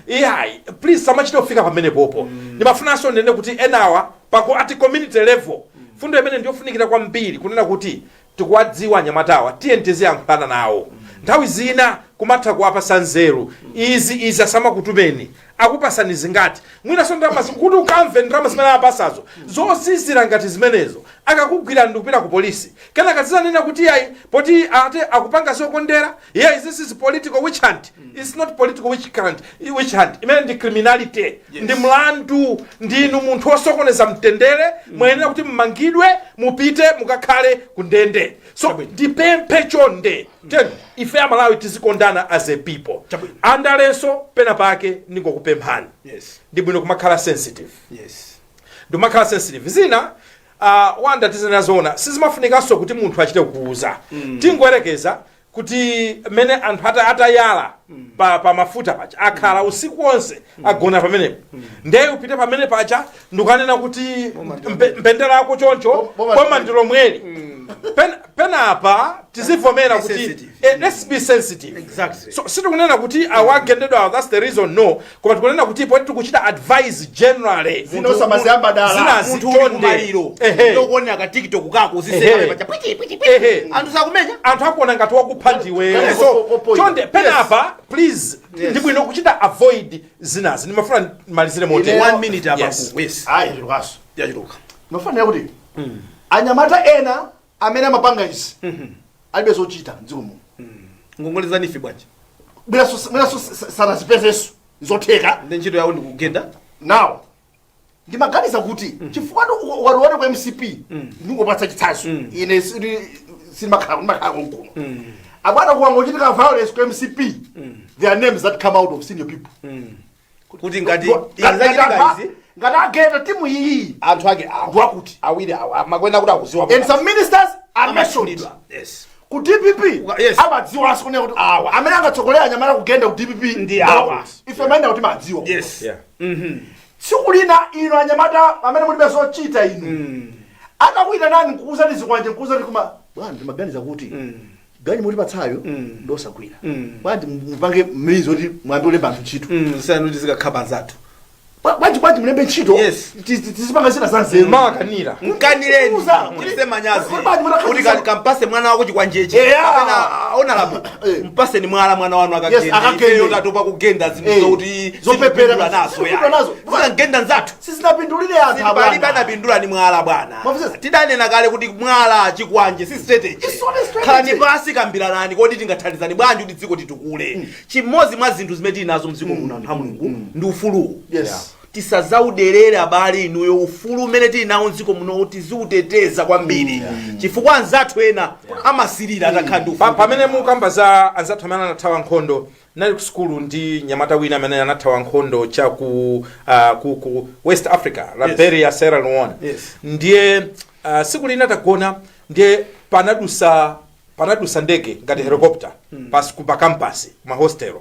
iyayi, please, samachita kufika pamene popo. Ndimafunanso ndene kuti enawa pako ati community level, fundo imene ndiyofunikira kwambiri kunena kuti tikuwadziwa anyamatawa, tiye tiziyankhulana nawo nthawi zina, kumatha kuwapasa nzeru izi izi, asamakutumeni, akupasani zingati, mwinanso ndalama kuti ukamve ndalama zimene apasazo zozizira ngati zimenezo. Akakugwira ndikupita ku polisi, kenaka zizanena kuti ayi, poti ate akupanga zokondera. Yeah, this is political witch hunt. It's not political witch hunt. Witch hunt imene ndi criminality. Ndi mlandu. Ndinu munthu osokoneza mtendere, muyenera kuti mmangidwe, mupite mukakhale ku ndende. So ndipemphe chonde, ten ife Amalawi tizikondana as a people. Andalenso pena pake ndingokupemphani, ndi bwino kumakhala sensitive. Ndikumakhala sensitive. Zina wanda tizinena zoona, sizimafunikanso kuti munthu achite kuuza. Tingoyerekeza kuti mmene anthu atayala pa mafuta paja, akhala usiku wonse, agona pamenepo, ndiye upite pamene paja ndikukanena kuti mbendera yako choncho, Boma. Boma ndilomweli. Penapa tizivomera Be kuti sensitive. Let's be sensitive. So sitikunena kuti awagendedwa, that's the reason, no, koma tikunena kuti poti tikuchita advise generally. Zina osamaziyamba dala. Zinazi Munthu uli chonde. kumaliro, ndokuonera ka TikTok kako, uziseka pacha pwiti pwiti pwiti. Anthu sakumenya. Anthu akuona ngati wakupha ndiwe. So chonde, penapa please, ndi bwino kuchita avoid zinazi. Ndimafuna malizire motere. One minute apa. Yes. Yes. Ayi, chilukaso. Yachiluka. Mafanira kuti anyamata ena amene amapanga izi alibe zochita mdziko muno. Ngongole za NEEF bwanji? Mwinaso sanazipezeso, zotheka. Ndi ntchito yawo ndikugenda. Now ndimaganiza kuti chifukwa ukatione ku MCP, ndingopatsa chitsanzo, ine sindimakhala, ndimakhala konkuno, abwana, kuwangochitika violence ku MCP, there are names that come out of senior people. Kuti ngati izi zachitika izi, Ngati agenda timu iyi, anthu ake awa, Ndiwakuti. Awiri awa amakwenda kuti akuziwa. And some ministers are mentioned. Amachulidwa. Ku DPP amadziwanso kunena kuti Awa. amene angatsogolera anyamata kugenda ku DPP Ndi awa. Ife mayenda kuti madziwa. Tsiku lina ino anyamata amene mulibe zochita inu, akakuyitanani nkuuzani zikwanje, nkuuzani, kuma bwana, ndimaganiza kuti ganyu mutipatsayo ndosagwira, bwanji mupange mmilizi kuti mwambe ulemba anthu ntchito? Sanu tizikakhapa anzathu. Bwanji mulembe ntchito? Tizipanga zina za nzeru. Mawakanira. Mkanireni. Kuuza. Muchitise manyazi. Kuti bwanji Kuti kampase mwana wako chikwanjechi, kapena honorable, mpaseni mwala mwana wanu akagenda. Akagende. Ifeyo tatopa kugenda zinthu zokuti Zopepera. sizipindula nazo. Sizipindula nazo. Zikagenda nzathu. Sizinapindulire anthu. Palibe Abwana. anapindula ni mwala, bwana. Mwamvetsera? Tidanena kale kuti mwala, chikwanje si strategy. It's not a strategy. Khalani pasi, kambiranani, kodi tingathandizani bwanji kuti dziko titukule? Chimodzi mwa zinthu zimene tili nazo mdziko muno, anthu a Mulungu, ndi ufuluwu. Tisazauderere, abale inuyo. Ufulu umene tili nawo mdziko muno tiziuteteza kwambiri, chifukwa anzathu ena amasirira atakhala ndi ufulu. Pamene mukamba za anzathu amene anathawa nkhondo, nali ku sukulu ndi nyamata wina amene anathawa nkhondo cha ku West Africa, Liberia, Sierra Leone. Ndiye siku lina tagona, ndiye panadusa ndege ngati helicopter pa campus, kuma hostel,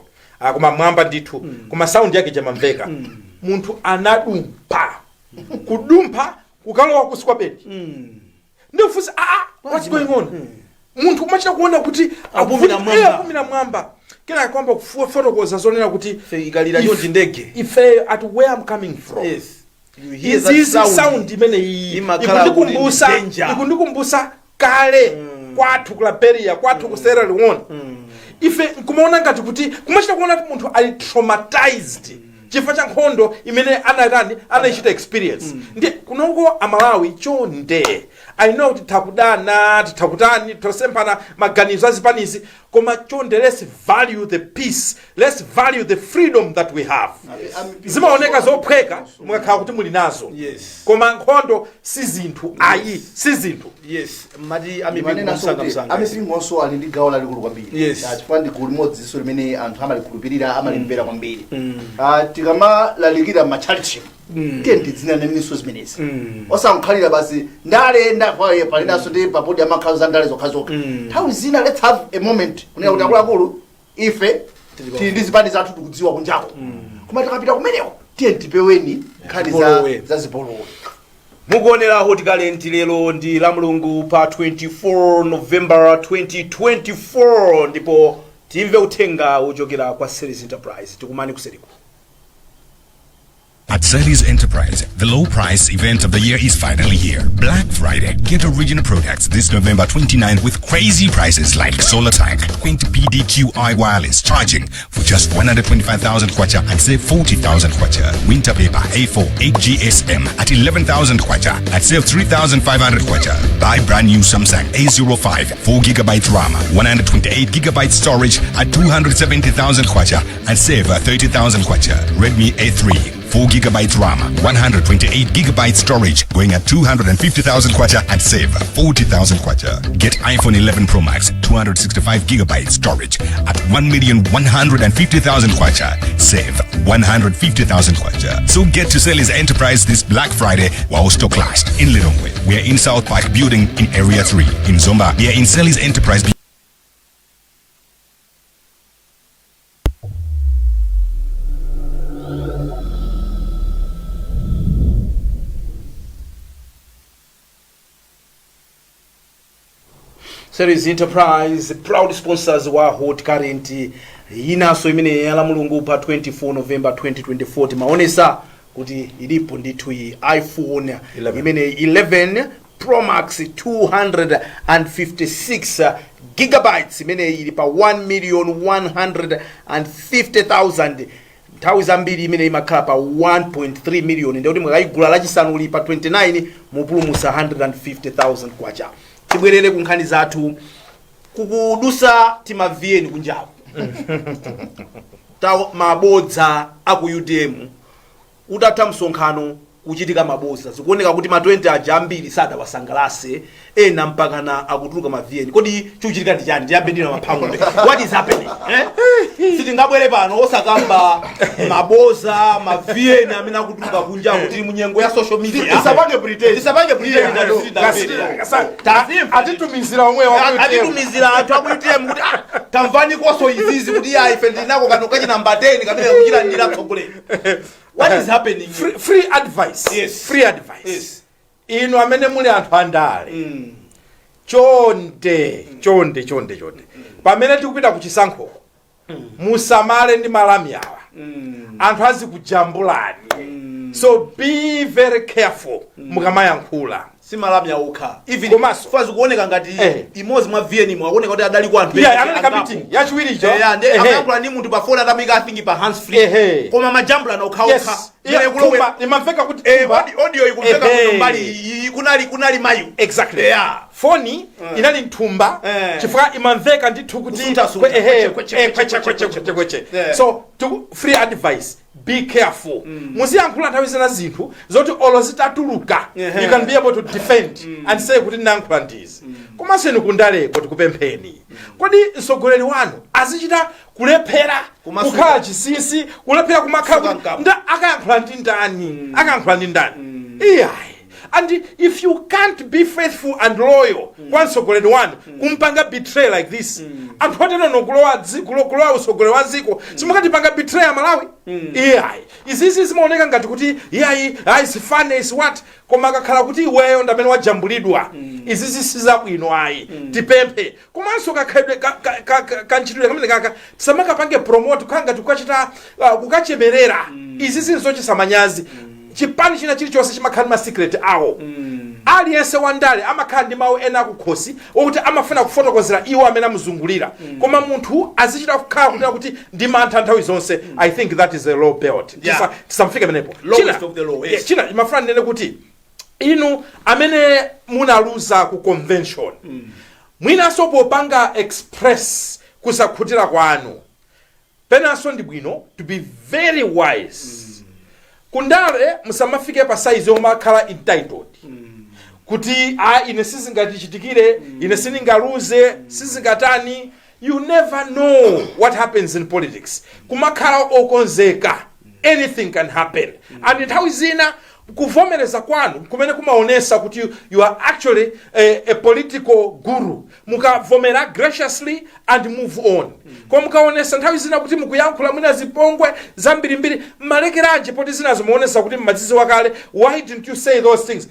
koma mwamba ndithu, koma sound yake chamamveka. Munthu anadumpha, kudumpha kukalowa kusi kwa bedi. Ndikufunsa, "Ah, what's going on?" Munthu umachita kuona kuti Apumira mwamba. Apumira mwamba. Kenaka kwamba kufotokoza zonena kuti Ife ikalira chonchi ndege, ife at where I'm coming from, You hear that izizi sound. sound imene iyi Imakhala kuti ikundikumbusa ndi danger. ikundikumbusa kale kwathu ku Liberia, kwathu ku Sierra Leone. Ife nkumaona ngati kuti kumachita kuona kuti munthu ali traumatized chifukwa cha nkhondo imene anatani, anaichita experience. Ndi kunoko Amalawi, chonde, I know tithakudana, tithakutani, tithakusemphana maganizo azipanizi, koma chonde, let's value the peace, let's value the freedom that we have. Zimaoneka zophweka mukakhala kuti muli nazo, koma nkhondo si zinthu ayi, si zinthu. Yes, mati amipingo Ndimanena msanga kuti msanga. Amipingonso ali ndi gawo lalikulu kwambiri. Chifukwa ndi gulu limodzinso limene anthu amalikhulupirira, amalimvera kwambiri. Tikamalalikira matchalichi, tiye tidzineneniso zimenezi, osankhalira basi ndale palinanso ndi papodi amakhala za ndale zokhazokha. Nthawi zina let's have a moment kunena kuti akuluakulu, ife tili ndi zipani zathu, tikudziwa kunjako, koma tikapita kumeneko tiye tipeweni nkhani za Zipolowe. za zipolowe. Mukuonera Hot Current. Lero ndi la Mulungu pa 24 November 2024, ndipo timve uthenga wochokera kwa Selly's Enterprise. Tikumane kuseriko. At Sally's Enterprise, the low price event of the year is finally here. Black Friday. Get original products this November 29th with crazy prices like solar tank, Quint PDQI wireless charging for just 125,000 kwacha and save 40,000 kwacha. Winter paper A4 8GSM at 11,000 kwacha and save 3,500 kwacha. Buy brand new Samsung A05 4 gigabyte RAM, 128 gigabyte storage at 270,000 kwacha and save 30,000 kwacha. Redmi A3 4 gigabytes RAM, 128 gigabyte storage, going at 250,000 kwacha and save 40,000 kwacha. Get iPhone 11 Pro Max, 265 gigabyte storage at 1,150,000 kwacha. Save 150,000 kwacha. So get to Sally's Enterprise this Black Friday while stock lasts. In Lilongwe, we are in South Park Building in Area 3. In Zomba, we are in Sally's Enterprise. Series Enterprise, proud sponsors wa Hot Current yinanso imene ya Lamulungu pa 24 November 2024. Timaonesa kuti ilipo ndithu iyi iPhone 11. imene 11 Pro Max 256 gigabytes imene ili pa 1 million 150,000. Nthawi zambiri imene imakhala pa 1.3 million, ndikuti mukayigula Lachisanu li pa 29 mupulumusa 150,000 kwacha. Tibwerere ku nkhani zathu. Kukudusa timaviyeni kunjaku ta mabodza aku UTM. Utatha msonkhano kuchitika mabodza, zikuoneka kuti ma 20 aja ambiri sadawasangalase, ena mpakana akutuluka maviyeni. Kodi chikuchitika ndi chani? Ndiyambe ndina Maphang'ombe. What is happening, eh? Sitingabwere pano osakamba maboza, maviyeni amene akutuluka kunja kuti munyengo ya social media. Tisapange pretend. Tisapange pretend. Yeah. Ngati sitinamvere. Atitumizira omwe wa UTM. Atitumizira anthu aku UTM kuti, ah, tamvani koso izizi kuti ya ife ndinako kano kachi namba 10 kamene kakuchita ndira mtsogoleri. What is happening? Free advice. Yes. Free advice. Yes. Inu amene muli anthu andale, chonde, chonde, chonde, chonde, pamene tikupita ku chisankho, musamale ndi malami awa. Anthu azikujambulani, so be very careful mukamayankhula. Simalamya okha even. Komanso. Fazi kuoneka ngati imodzi mwa VN mwe akuoneka kuti adali kwa anthu Yeah, ena anali ka angapo. meeting yachiwiricho. Yeah, ndi amayankhula ndi munthu pa phone atamika, I think, pa hands free. Koma majambulano okhaokha. Yeah, thumba, imamveka kuti thumba. Audio ikumveka kuti mbali iyi kunali mayu. Exactly. Foni inali mthumba chifukwa imamveka ndithu kuti Kusuntha-suntha. kweche, Kweche, kweche, kweche, kweche, kweche. So free advice, be careful. Muziyankhula nthawi zina zinthu zoti olo zitatuluka you can be able to defend and say kuti ndinayankhula ndizi. Komanso inu kundaleko, tikupempheni, kodi mtsogoleri wanu azichita kulephera Kumasuka. kukhala chinsinsi, kulephera kumakhala Kusuka kuti mkamwa. nda akayankhula ndi ndani, akayankhula ndi ndani? Iyayi. And if you can't be faithful and loyal kwa mtsogoleri wanu, kumpanga betray like this, anthu atenono kulowa utsogoleri wa dziko, simukatipanga betray ya Malawi. Iyayi, izizi zimaoneka ngati kuti iyayi, ayi, is funny, is what, koma akakhala kuti iweyo ndamene wajambulidwa, izizi sizabwino ayi. Tipemphe. Komanso kakhalidwe kanchitidwe kamene kaka tisamakapange promote, kukhala ngati kukachita kukachemerera. Izizi nzochititsa manyazi. Chipani china chilichonse chimakhala ndi ma secret awo. Aliyense wandale amakhala ndi mawu ena akukhosi wokuti amafuna kufotokozera iwo amene amuzungulira, koma munthu azichita kukhala kunena kuti ndi mantha nthawi zonse, I think that is a low belt. Tisamfike pamenepo. Lowest of the low, yes. Yeah, china imafuna ndinene kuti inu amene munaluza ku convention, mwinanso popanga express kusakhutira kwanu, penanso ndi bwino to be very wise. Kundale musamafike pa size yomakhala entitled kuti a ine sizingatichitikire, ine sindingaluze, sizingatani. You never know what happens in politics. Kumakhala okonzeka, anything can happen. And nthawi zina kuvomereza kwanu kumene kumaonesa kuti you are actually a political guru. Mukavomera graciously and move on. Koma mukaonesa nthawi zina kuti mukuyankhula mwina zipongwe zambirimbiri, mmalekeranji poti zinazo muonesa kuti mmadzizi wakale? Why didn't you say those things?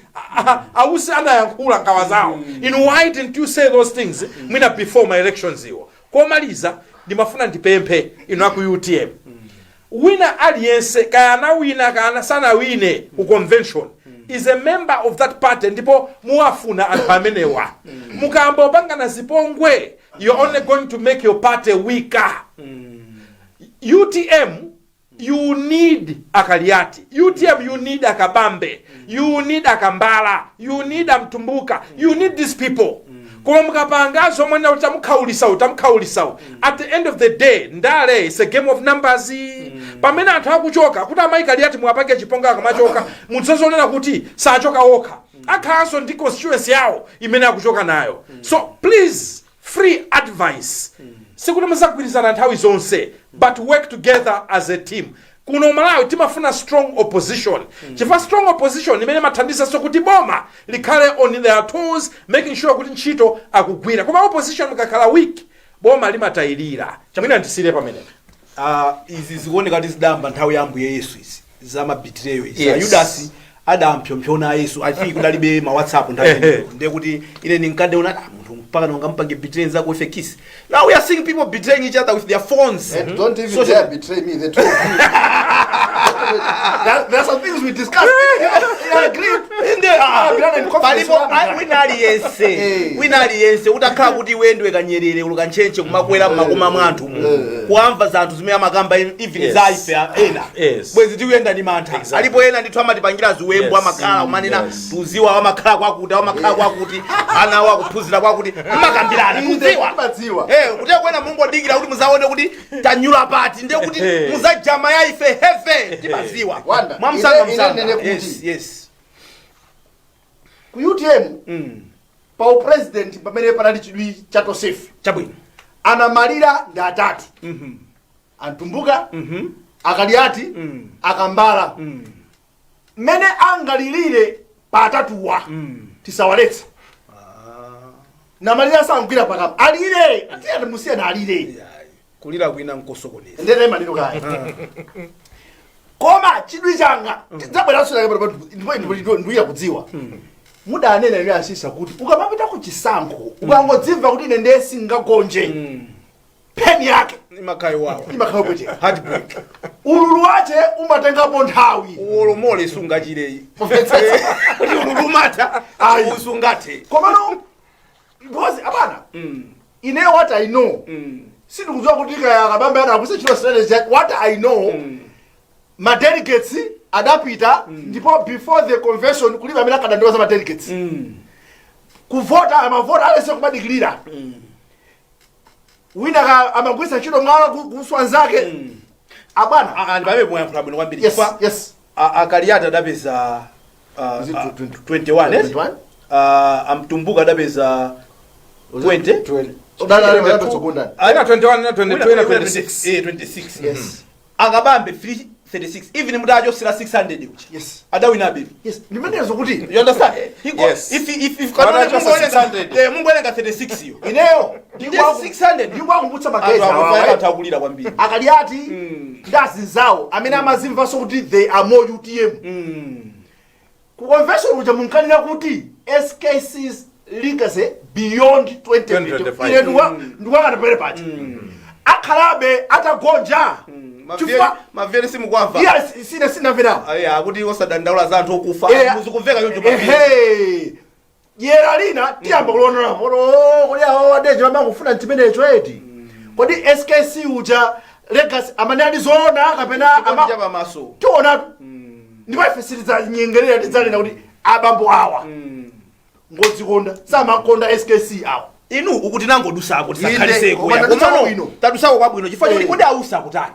Ausi anayankhula nkhawa zawo, inu why didn't you say those things mwina before my elections iwo? Komaliza, ndimafuna ndipemphe inu aku UTM. Wina aliyense, kaya anawina kaya sanawine ku convention, is a member of that party, ndipo muwafuna anthu amenewa. Mukayamba kupangana zipongwe, you're only going to make your party weaker. UTM, you need Akaliati. UTM, you need Akabambe, you need Akambala, you need Amtumbuka, you need these people. Koma mukapangazo mwena kuti tamukhaulisawu, tamukhaulisawu, at the end of the day, ndale is a game of numbers. Pamene anthu akuchoka kuti amayi Kaliati muwapange chipongwe, akamachoka mudzazonena kuti sachoka okha, akhalanso ndi constituency yawo imene akuchoka nayo. So please, free advice, sikuti muzagwirizana nthawi zonse, but work together as a team. Kuno Malawi timafuna strong opposition, chifukwa strong opposition imene imathandizanso kuti boma likhale on their toes, making sure kuti ntchito akugwira. Koma opposition mukakhala weak, boma limatayirira. Mwina ndisire pamenepo. Izi zikuoneka kuti zidayamba nthawi ya Ambuye Yesu, izi zama betrayal izi. Yudasi adampsompsona Yesu. I think kudalibe ma WhatsApp nthawi imeneyo. Ndiye kuti ine ninkadeona, ah, munthu mpaka nongampange betray nzako with a kiss. Now we are seeing people betraying each other with their phones. And don't even Social- dare betray me, the two of you. There are some things we discussed. I agree. Inde, ah, Agreed in confidence. palipo ah, wina aliyense, wina aliyense utakhala kuti wendwe kanyerere uluka ntchentche kumakwera mmakoma mwa anthu mu kuamva za anthu zimene amakamba, even za ife ena, bwezi tikuyenda ndi mantha. Alipo ena ndithu amatipangira ziwembu, amakhala umanena, tuziwa amakhala kwakuti, amakhala kwakuti, ana awo akuphunzira kwakuti, mmakambirana. Inde, tuziwa. timadziwa. Eh, kuti kwena mungodikira kuti muzaone kuti tanyula pati, ndiye kuti muzajama ya ife hefe timaziwa. Wanda, mwamsanga ine msanga. nene kuti- Yes. Ku UTM, pa upresident pamene panali chidwi cha Tosefe, anamalira ndi atatu: Antumbuka, Akaliati, Akambala. Mmene angalilire pa atatuwa, tisawaletsa. Namalira sangwira pakama, alire, atiyani, musiyana, alire. Kulira kwina nkosokoneza. Ndene maliro kaya, koma chidwi changa tidzabweranso, ndipo ndiuya kudziwa mudanena ine asisa kuti ukamapita ku chisankho, ukangodzimva kuti ine ndiye singagonje, pain yake imakhala wawa. Imakhala pweteka. Heartbreak. Ululu wache umatengapo nthawi. Uwolomole sungachire. Kumvetsetsa. Kuti ululu umata. Ayi. Usungathe. Komano because abana, ine what I know, sindikudziwa kuti kaya Kabambe anakusa chilo strategy. What I know, ma delegates adapita, ndipo before the convention kulibe amene akadandaula za ma delegates kuvota. Amavota alese kumadikilira wina amagwisa ntchito mwala kuswa nzake, abwana. Ndi pamene muyankhula bwino kwambiri. Chifukwa Akaliati adapeza Is it 20? 21, eh? 21? Amtumbuka adapeza 20. 20. Ina 21, ina 22, ina 26. Eh, 26. Yes. Akabambe 336, even mutachosera 600 ucha, adawina bibi. Yes, ndimenezo kuti You understand? He got, if Wanachosa kanone 600. Mungowerenga 36 iyo. Ineyo Ndiye 600. ndikuwakumbutsa Anthu magezi akufa, awawa. anthu akulira kwambiri. Akaliati ndi azinzawo amene amazimvanso kuti they are more UTM, ku convention kuja munkanena kuti SKC's legacy beyond 2025. 2025. Ine ndikuwakana pamene paja, akhalabe atagonja chifukwa Mavere simukwamva. Yes, sine sinamverawo. Aya, akuti osadandaula za anthu okufa. Muzikumveka choncho pamene. Ehe, dyera lina tiyamba kulondola polo kodi awo adeje amangofuna chimenecho eti? Kodi SKC uja legacy amene ali zoona kapena Chikondi ama cha pamaso. Tionatu, ndipo ife sitidzanyengerera, tidzanena kuti abambo awa ngodzikonda, samakonda SKC awa. Inu ukuti nangodusako, Inde, tisakhaliseko. koma Ya. tadusako Komano, bwino. tadusako kwabwino chifukwa choti kodi ausa kutani?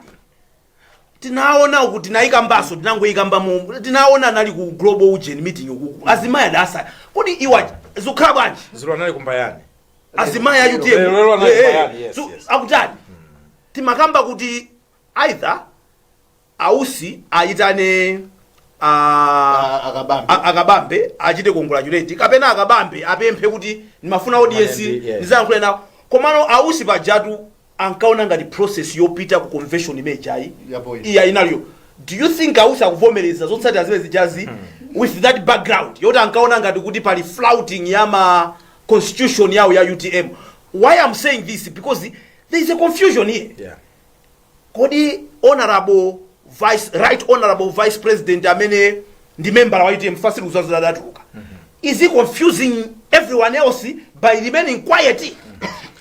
Tinaona uku tinayikambasO, tinangoyikamba mu tinaona anali ku global ujeni meeting ukuku, azimayi adasa kodi iwa zikukhala bwanji? Zilo anali kumbayani. Azimayi a UTM. Lero lero anali kumbayani, yes, yes. Akutani? Timakamba kuti either ausi ayitane Akabambe. Akabambe achite congratulate, kapena Akabambe apemphe kuti ndimafuna audience, ndizayankhule nawo. Komano ausi pajatu ankaona ngati process yopita ku convention imejayi Yapo iyi. iya inaliyo. Do you think ausi akuvomereza zotsatira zimene zijazi with that background yoti ankaona ngati kuti pali flouting ya ma constitution yawo ya UTM? Why I'm saying this, because there is a confusion here. Kodi Honorable Vice, Right Honorable Vice President amene ndi member wa UTM fasili kuzazidatuluka, is he confusing everyone else by remaining quiet?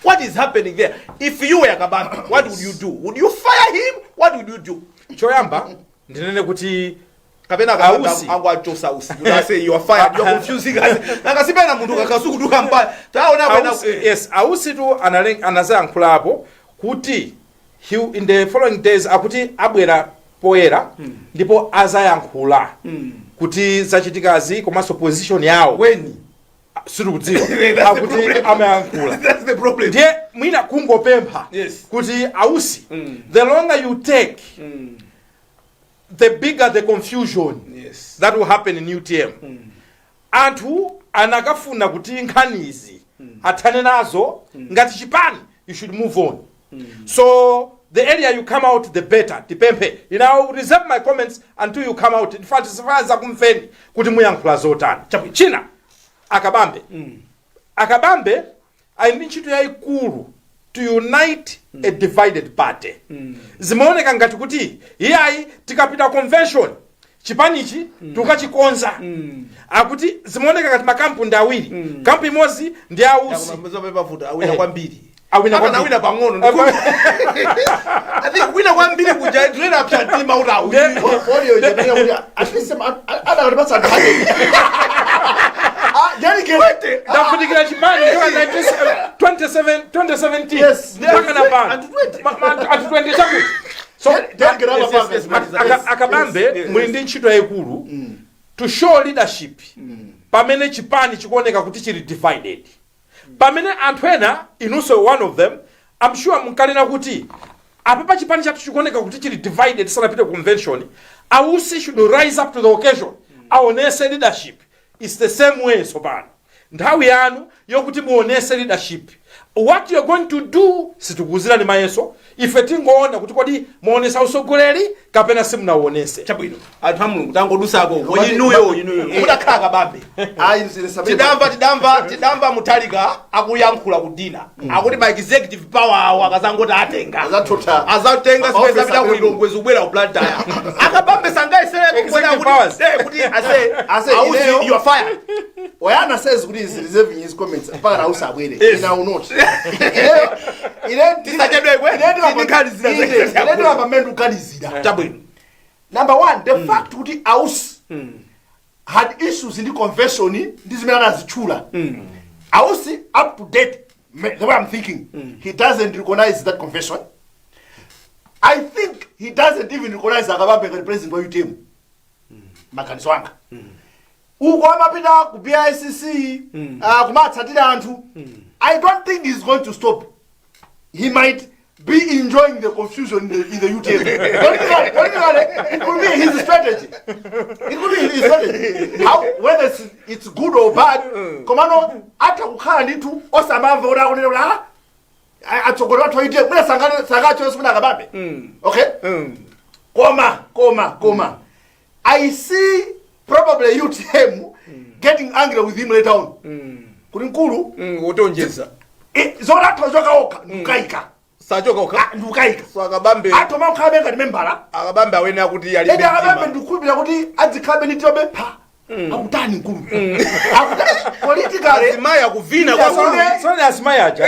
What is happening there? If you were Kabambe, what would you do? Would you fire him? What would you do? Choyamba ndinene kuti Kapena Kabambe Ausi. angu achosa Usi kuti ase, "You are fired, you are confusing us." Nangasipena munthu kakasukuduka mpaya taona kwena. Ausi, yes, Ausitu anazayankhulapo kuti he, in the following days, akuti abwera poyera ndipo azayankhula kuti zachitikazi komanso position yawo. When? Sitikudziwa. That's the Akuti problem. amayankhula. That's the problem. Ndiye mwina kungopempha kuti Ausi, the longer you take, the bigger the confusion that will happen in UTM. Anthu anakafuna kuti nkhanizi athane nazo ngati chipani. You should move on. So the earlier you come out, the better. Tipemphe, I will reserve my comments until you come out. In fact, sifaza kumveni kuti muyankhula zotani. China, Akabambe, Akabambe ali ndi ntchito yayikulu to unite a divided party. Zimaoneka ngati kuti iyayi, tikapita convention chipanichi tukachikonza. Akuti zimaoneka ngati makampu ndi awiri, kampu imodzi ndi Ausi. Pavuta awina kwambiri. Awina Akana kwambiri. awina pang'ono. I think wina kwambiri kuja ndilena apsa mtima kuti awina. Audio ijapenya kuti at least adakatipatsa anthu 100. Ah, delegate. Ndafunikira chipani kuchoka 27 2017 mpaka na pano. Anthu 20. Anthu 20 chakuti so Delegate amapanga. Yes. Akabambe, muli ndi ntchito yayikulu to show leadership pamene chipani chikuoneka kuti chili divided, pamene anthu ena, inunso one of them, I'm sure, munkanena kuti apa chipani chathu chikuoneka kuti chili divided sanapite convention, Ausi should rise up to the occasion, aonese leadership. It's the same way tsopano, nthawi yanu yokuti muonese leadership. What you're going to do, sitikuwuzirani mayeso ife, tingoona kuti kodi muonesa usogoleri kapena simunauonese. Chabwino, anthu a Mulungu, tangodusako inuyo, inuyo mudakhala Kabambe. Ayi, nzire. Tidamva Muthalika akuyankhula ku dinner, akuti ma executive power awo akazangoti atenga, Azathotha. azatenga zimene Maofisa zapita abwino. kulilongwe, zikubwera ku Blantyre. Akabambe sangaisere Executive powers. Kuti ase Ase, Ausi, ineyo- you are fired. Oyana says kuti is reserving his comments mpaka na Ausi abwere. Yes. Ina will not. Ine Tisachedwekwe, tindikali zina ine ndilapa ndikuganizira. Chabwino. Number one, the fact kuti Ausi had issues in the convention ndi zimene anazitchula. Ausi, up to date, the way I'm thinking, he doesn't recognize that convention. I think he doesn't even recognize Akabambe ngati president wa UTM. Maganizo anga, uko amapita ku BICC, kumatsatira anthu, I don't think he's going to stop. He might be enjoying the confusion in the UTM. Politically, it could be his strategy. It could be his strategy. How, whether it's good or bad, komano atha kukhala ndithu osamamva kuti akunena kuti ah, atsogoleri athu aite mwina sangachonso mwina Akabambe. Okay? Koma, I see probably UTM getting angry with him later on. Kuti mkulu, Utonjeza. Zolatha zokaoka, ndikukayika. Sachoka ukha. Ah, ndikukayika. So Akabambe, Athu amakhala ngati membala. Akabambe awene akuti ali Edi Akabambe ndikukhulupirira kuti adzikhabe ndi tiobe pha. Akutani mkulu? Akutani? Politically, Azimayi akuvina Yeah, kwa Sone azimayi aja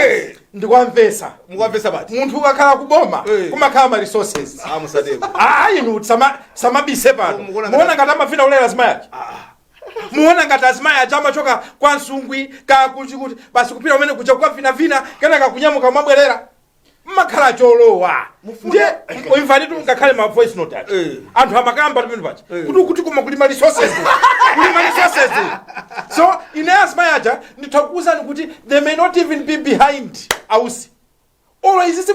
ndikwamvesa. Mukwamvesa pati? Munthu ukakhala kuboma, kumakhala ma resources. Ah, musatero. Ah, inu samabise pano. Mukuona Muona ngati amavina ulera azimayi aja? Muona ngati azimayi aja amachoka kwa Nsungwi ka kuti basi kupita umene kuja kukavinavina, kenaka kunyamuka kumabwerera? Mmakhala cholowa. Ndiye imvanitu, ngakhale ma voice note aja, anthu amakamba pamene paja kuti koma kuli ma resources, kuli ma resources. So ine azimayi aja nditha kukuwuzani kuti they may not even be behind Ausi. Olo izizi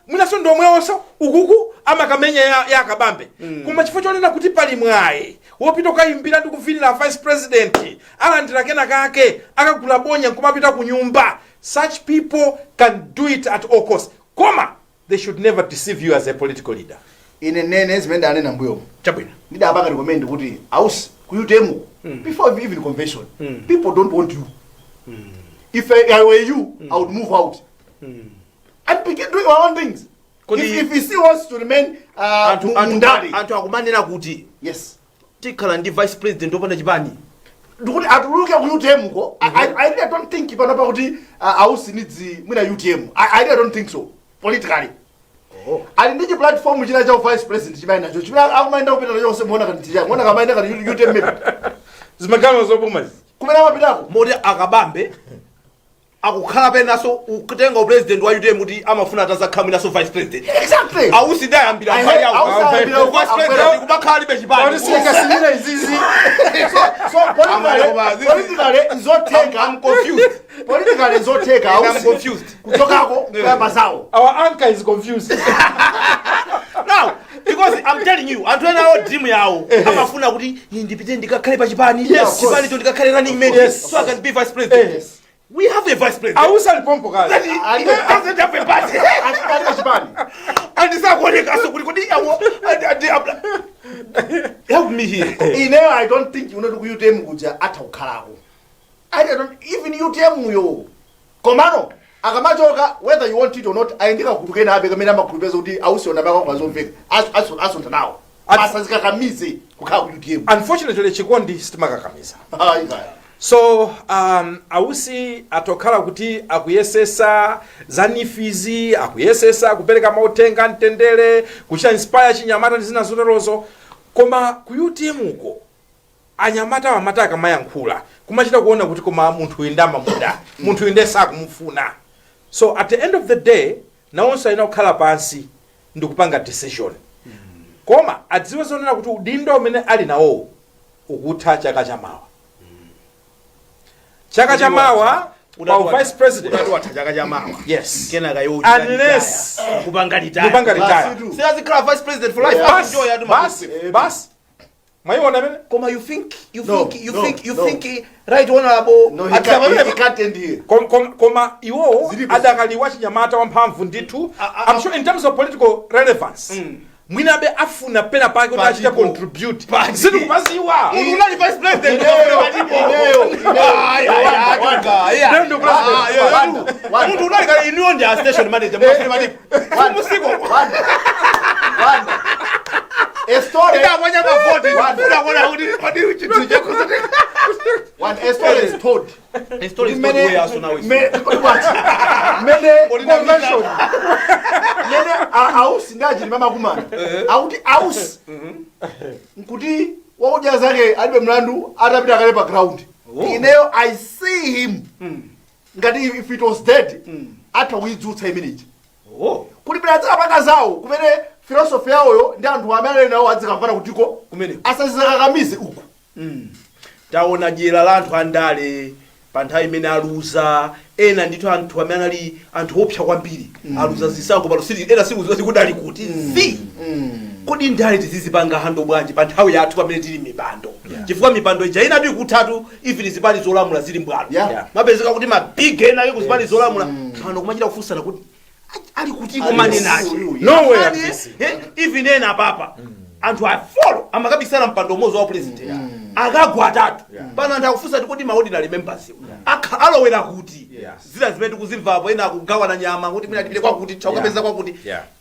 mwinaso ndomwewonso ukuku amakamenya ya Akabambe, koma chifukwa chonena kuti pali mwayi wopita ukayimbira ndi kuvinira vice president, alandira kena kake, akagula bonya nkumapita ku nyumba. Such people can do it at all costs, koma they should never deceive you as a political leader. Ine nene zimene ndanena mbuyomo, Chabwino. ndidapanga recommend kuti Ausi, ku UTM, before even convention, people don't want you. If I were you, I would move out and begin doing my own things. If he still wants to remain Anthu anthu mundale. Anthu akumanena kuti tikhala ndi vice president opanda chipani. Ndikuti atuluke ku UTM ko. I really don't think panopa kuti Ausi needs mwina UTM. I really don't think so politically. Ali ndi chi platform china cha vice president chimene nacho chimene akumayenda kupita nacho konse, muona kati ticha muona kamayenda kati UTM maybe. Zimagama zopuma izi. Kumene amapitako. Moti akabambe akukhala penaso kutenga upresident wa UTM kuti amafuna atazakhala mwinaso vice president. Exactly. Ausi ndayambira mbali yawo. Ausi ayambira Vice president kumakhala alibe chipani. Kodi singasimira izizi? So politically nzotheka. I'm confused. Politically nzotheka. I'm Ausi confused. kuchokako kuyamba zawo. Our anchor is confused. Now, because I'm telling you, anthu ena awo dream yawo amafuna kuti, "Ine ndipite ndikakhale pa chipani, chipanicho ndikakhale running mate, so I can be vice president." We have a vice president Ausi alipompo kale. that he doesn't have a party. Alibe chipani. And sakuonekaso kuti awo help me here. Ineyo I don't think unoti ku UTM kuja atha kukhalako. I don't even UTM yo. Komano akamachoka, whether you want it or not, ayindika kugulu abe kamene amakhulupeza kuti ausiona bako kwazomveka asuntha nawo. Asazikakamize kukhala ku UTM. Unfortunately, chikondi sitimakakamiza. Ayi kaya. So Ausi atokhala kuti akuyesesa za NEEF izi, akuyesesa kupereka mauthenga mtendere, kuchita inspire chinyamata ndi zina zoterozo, koma ku UTM uko anyamata amati akamayankhula kumachita kuona kuti koma munthu uyu ndamamuda, munthu uyu ndiye sakumufuna. So at the end of the day, nawonso ayina kukhala pansi ndikupanga decision, koma adziwe zonena kuti udindo umene ali nawo ukutha chaka chamawa, chaka chamawa pa vice president. Utati watha chaka chamawa. Yes. Kenaka yo Unless kupanga retire. Kupanga retire. Basi. Siyazikhala vice president for life. Basi. Enjoy atu. Basi basi, mwayiona amene. Koma you think you No, think you no, think you no. think, right honorable No, he can't end here. Koma iwowo Zilipo. adakali wachinyamata wamphamvu ndithu. I'm sure in terms of political relevance, mwinabe afuna pena pake kuti achite Patipo. contribute. Pati. Sindikupaziwa. Munthu unali vice president. Ineyo, ineyo, Ineyo ndi president. Wanda, Wanda. Munthu unali kale, inuyo ndi a station manager, mukafune malipo simusiko. Wanda, Wanda. A story, Ndamwanya mavoti. Wanda. Unaona kuti kodi chinthu chako. One, a story is told. The story is told where also now is. What? Mene Convention. Mene Ausi ndi Achilima makumana. Akuti Ausi nkuti wakudya zake alibe mlandu atapita kale pa ground. Ineyo I see him ngati if it was dead atha kuidzutsa imeneji. Kuti pena adzikapanga zawo kumene philosophy yawoyo ndi anthu amene ali nawo adzikamvana kutiko. Kumene. Asazikakamize uku. Taona dyera la anthu andale pa nthawi imene aluza ena ndithu, anthu amene anali anthu opsa kwambiri aluza zisankho, pano sili ena sikuziwa zikuti ali kuti zi. Kodi ndale tizizipanga handle bwanji pa nthawi yathu pamene tili mipando? Chifukwa mipando ija inatu ikuthatu, even zipani zolamula zili mbwalo. Mapezeka kuti mabig ena ake kuzipani zolamula pano kumachita kufunsana kuti ali kuti kumanenache. Nowhere busy. Even ena papa anthu afolo amakabisana mpando umodzi wa president, akagwa atatu. Pano anthu akufunsa kuti kodi ma ordinary members alowera kuti? Zina zimene tikuzimvapo, ena akugawana nyama kuti mwina tipite kwakuti tchakapeza kwakuti.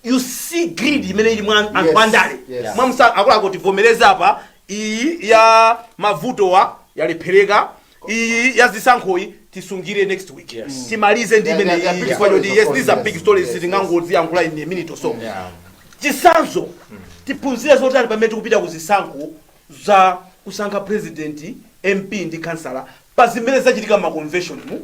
You see greed imene ili mwa anthu andale. Mwamsa akuluakulu, tivomereza apa, iyi ya mavutowa yalephereka, iyi ya zisankhoyi tisungire next week. Timalize ndi imene Yeah, iyi big chifukwa choti stories, yes, of these are course, big yes. stories, sitingangoziyankhula in a minute or so. Chisanzo, tiphunzire zotani pamene tikupita ku zisankho za kusankha president, MP ndi kansala, pa zimene zachitika ma convention mu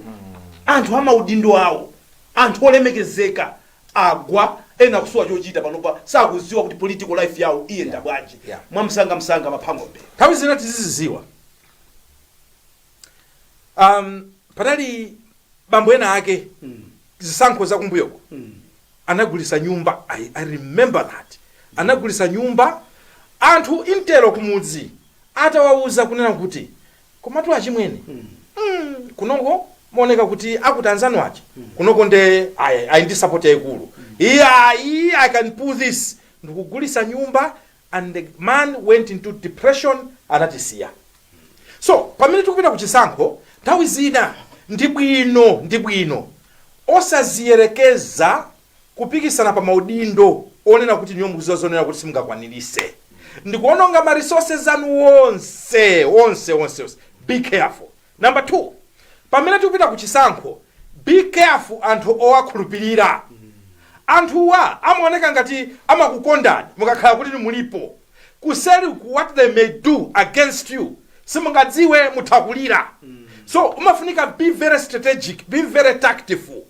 anthu amaudindo awo, anthu olemekezeka agwa, ena kusowa chochita panopa, sakuziwa kuti political life yawo iyenda bwanji? Mwamsangamsanga, Maphangombe. Nthawi zina tiziziziwa, panali bambo ena ake zisankho zakumbuyoko anagulisa nyumba. I remember that anagulisa nyumba, anthu intelo kumudzi atawauza kunena kuti komatu achimwene, kunoko maoneka kuti akuti anzanu aja kunoko nde ayi ndi support yayikulu, iyayi, I can pull this, ndikugulisa nyumba, and the man went into depression, anatisiya. So pamene tikupita ku chisankho, nthawi zina ndi bwino osaziyerekeza kupereka Kupikisana pa maudindo onena kuti niyo mukuziwa zonena kuti simungakwanirise, ndikuononga ma resources anu onse onse onse onse. Be careful. Number two, pamene tikupita ku chisankho, be careful anthu owakhulupirira. Anthuwa amaoneka ngati amakukondani mukakhala kuti mulipo. Kuseri ku, what they may do against you simungadziwe, muthakulira. So umafunika be very strategic, be very tactful.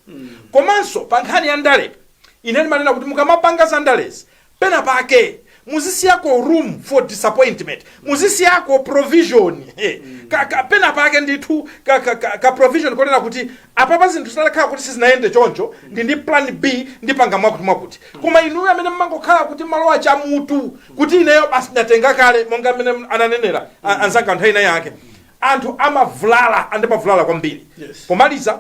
Komanso pa nkhani ya ndale, ine ndimanena kuti mukamapanga za ndalezi, pena pake muzisiyako room for disappointment, muzisiyako provision. Pena pake ndithu ka provision konena kuti apapa zinthu zitakhala kuti sizinayende choncho, ndi plan B, ndipanga mwakuti mwakuti. Koma inuyo amene mmangokhala kuti malowa chamutu kuti ineyo basi ndatenga kale, monga amene ananenera anzanga nthawi ina yake, anthu amavulala, andimavulala kwambiri. Pomaliza,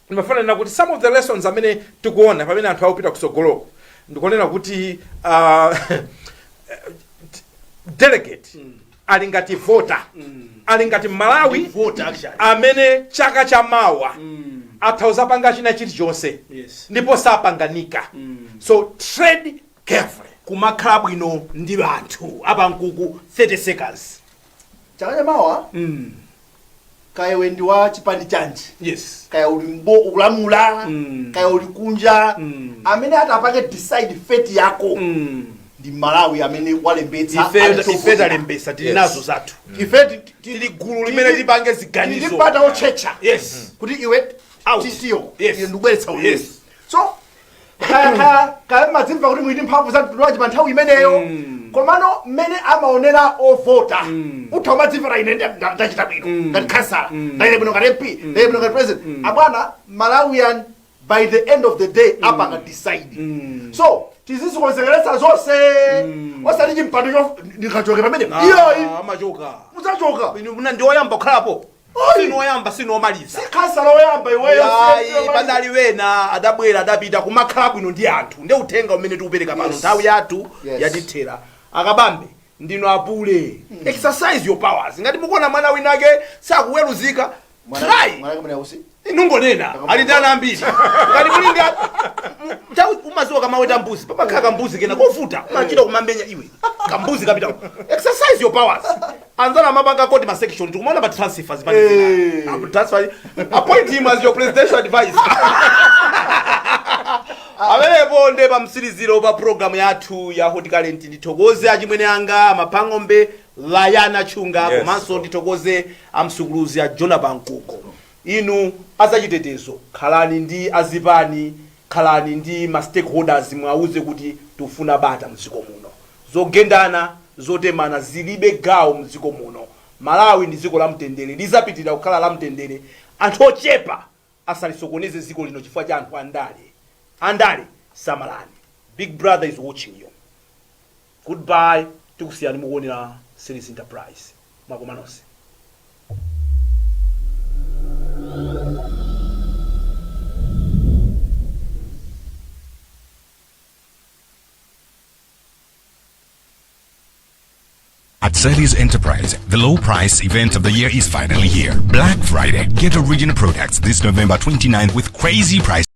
ndimafanira kuti some of the lessons amene tikuona pamene anthu akupita kusogoloko, ndikunena kuti delegate ali ngati voter, ali ngati Malawi Voter, actually. amene chaka chamawa atha uzapanga china chilichonse ndipo sapanganika. So tread carefully. Kumakhala bwino ndi anthu apankuku. 30 seconds. Chaka chamawa, kaya iwe ndi wa chipani chanji, kaya uli mbo ukulamula, kaya uli kunja, amene atapange decide fate yako ndi Malawi amene walembetsa. Ife Alitsogoza. Talembesa, tili nazo zathu. Ife Tili gulu limene tipange ziganizo. Tili pata otchetcha kuti iwe Out. titiyo Yes. iwe ndikubweretsa uyu. So kaya madzimva kuti mwini mphamvu za mtundu wanji pa nthawi imeneyo, komano mmene amaonera ovota, utha umadzimva ine ndachita bwino ngati kansala, ndachita bwino ngati MP, ndachita bwino ngati president. Abwana, Malawian by the end of the day apanga decide. So tizizikonzekeretsa zonse, osati chimpando cho ndikachoke pamene iyoyi. Amachoka. Mudzachoka. Inu muna ndi oyamba kukhalapo? Oyi. Sinu oyamba, sinu omaliza. Si kansala oyamba iweyo. Ayi, padali wena adabwera, adapita. Kumakhala bwino ndi anthu ndi uthenga umene tikupereka pano. Nthawi yathu yatithera. Akabambe, ndinu apule, exercise your powers. Ngati mukuona mwana winake sakuweruzika, try. Inungonena ali ndi ana ambiri. Ngati muli ndi nthawi, umaziwa kamaweta mbuzi, pamakhala kambuzi kena kovuta, umachita kumamenya iwe kambuzi kapita. Exercise your powers. Anzana amapanga koti ma section, tikumaona pa transfer zipani zina. Transfer, appoint him as your presidential advisor. Amenepo nde pamtsiriziro pa programu yathu ya Hot Current. Ndithokoze achimwene anga amapang'ombe Layana Chunga, komanso ndithokoze amsukuluzi a Jona Bankuko. Inu azachitetezo, khalani ndi azipani, khalani ndi ma stakeholders, mwauze kuti tifuna bata mdziko muno. Zogendana, zotemana zilibe gawo mdziko muno. Malawi ndi dziko la mtendere, lizapitirira kukhala la mtendere. Anthu ochepa asalisokoneze dziko lino chifukwa cha anthu andale. Andale, samalani, Big Brother is watching you. Goodbye, tikusiyani mukuonera Series Enterprise. Mwakoma nonse. At Sally's Enterprise, the low price event of the year is finally here. Black Friday. Get original products this November 29th with crazy prices.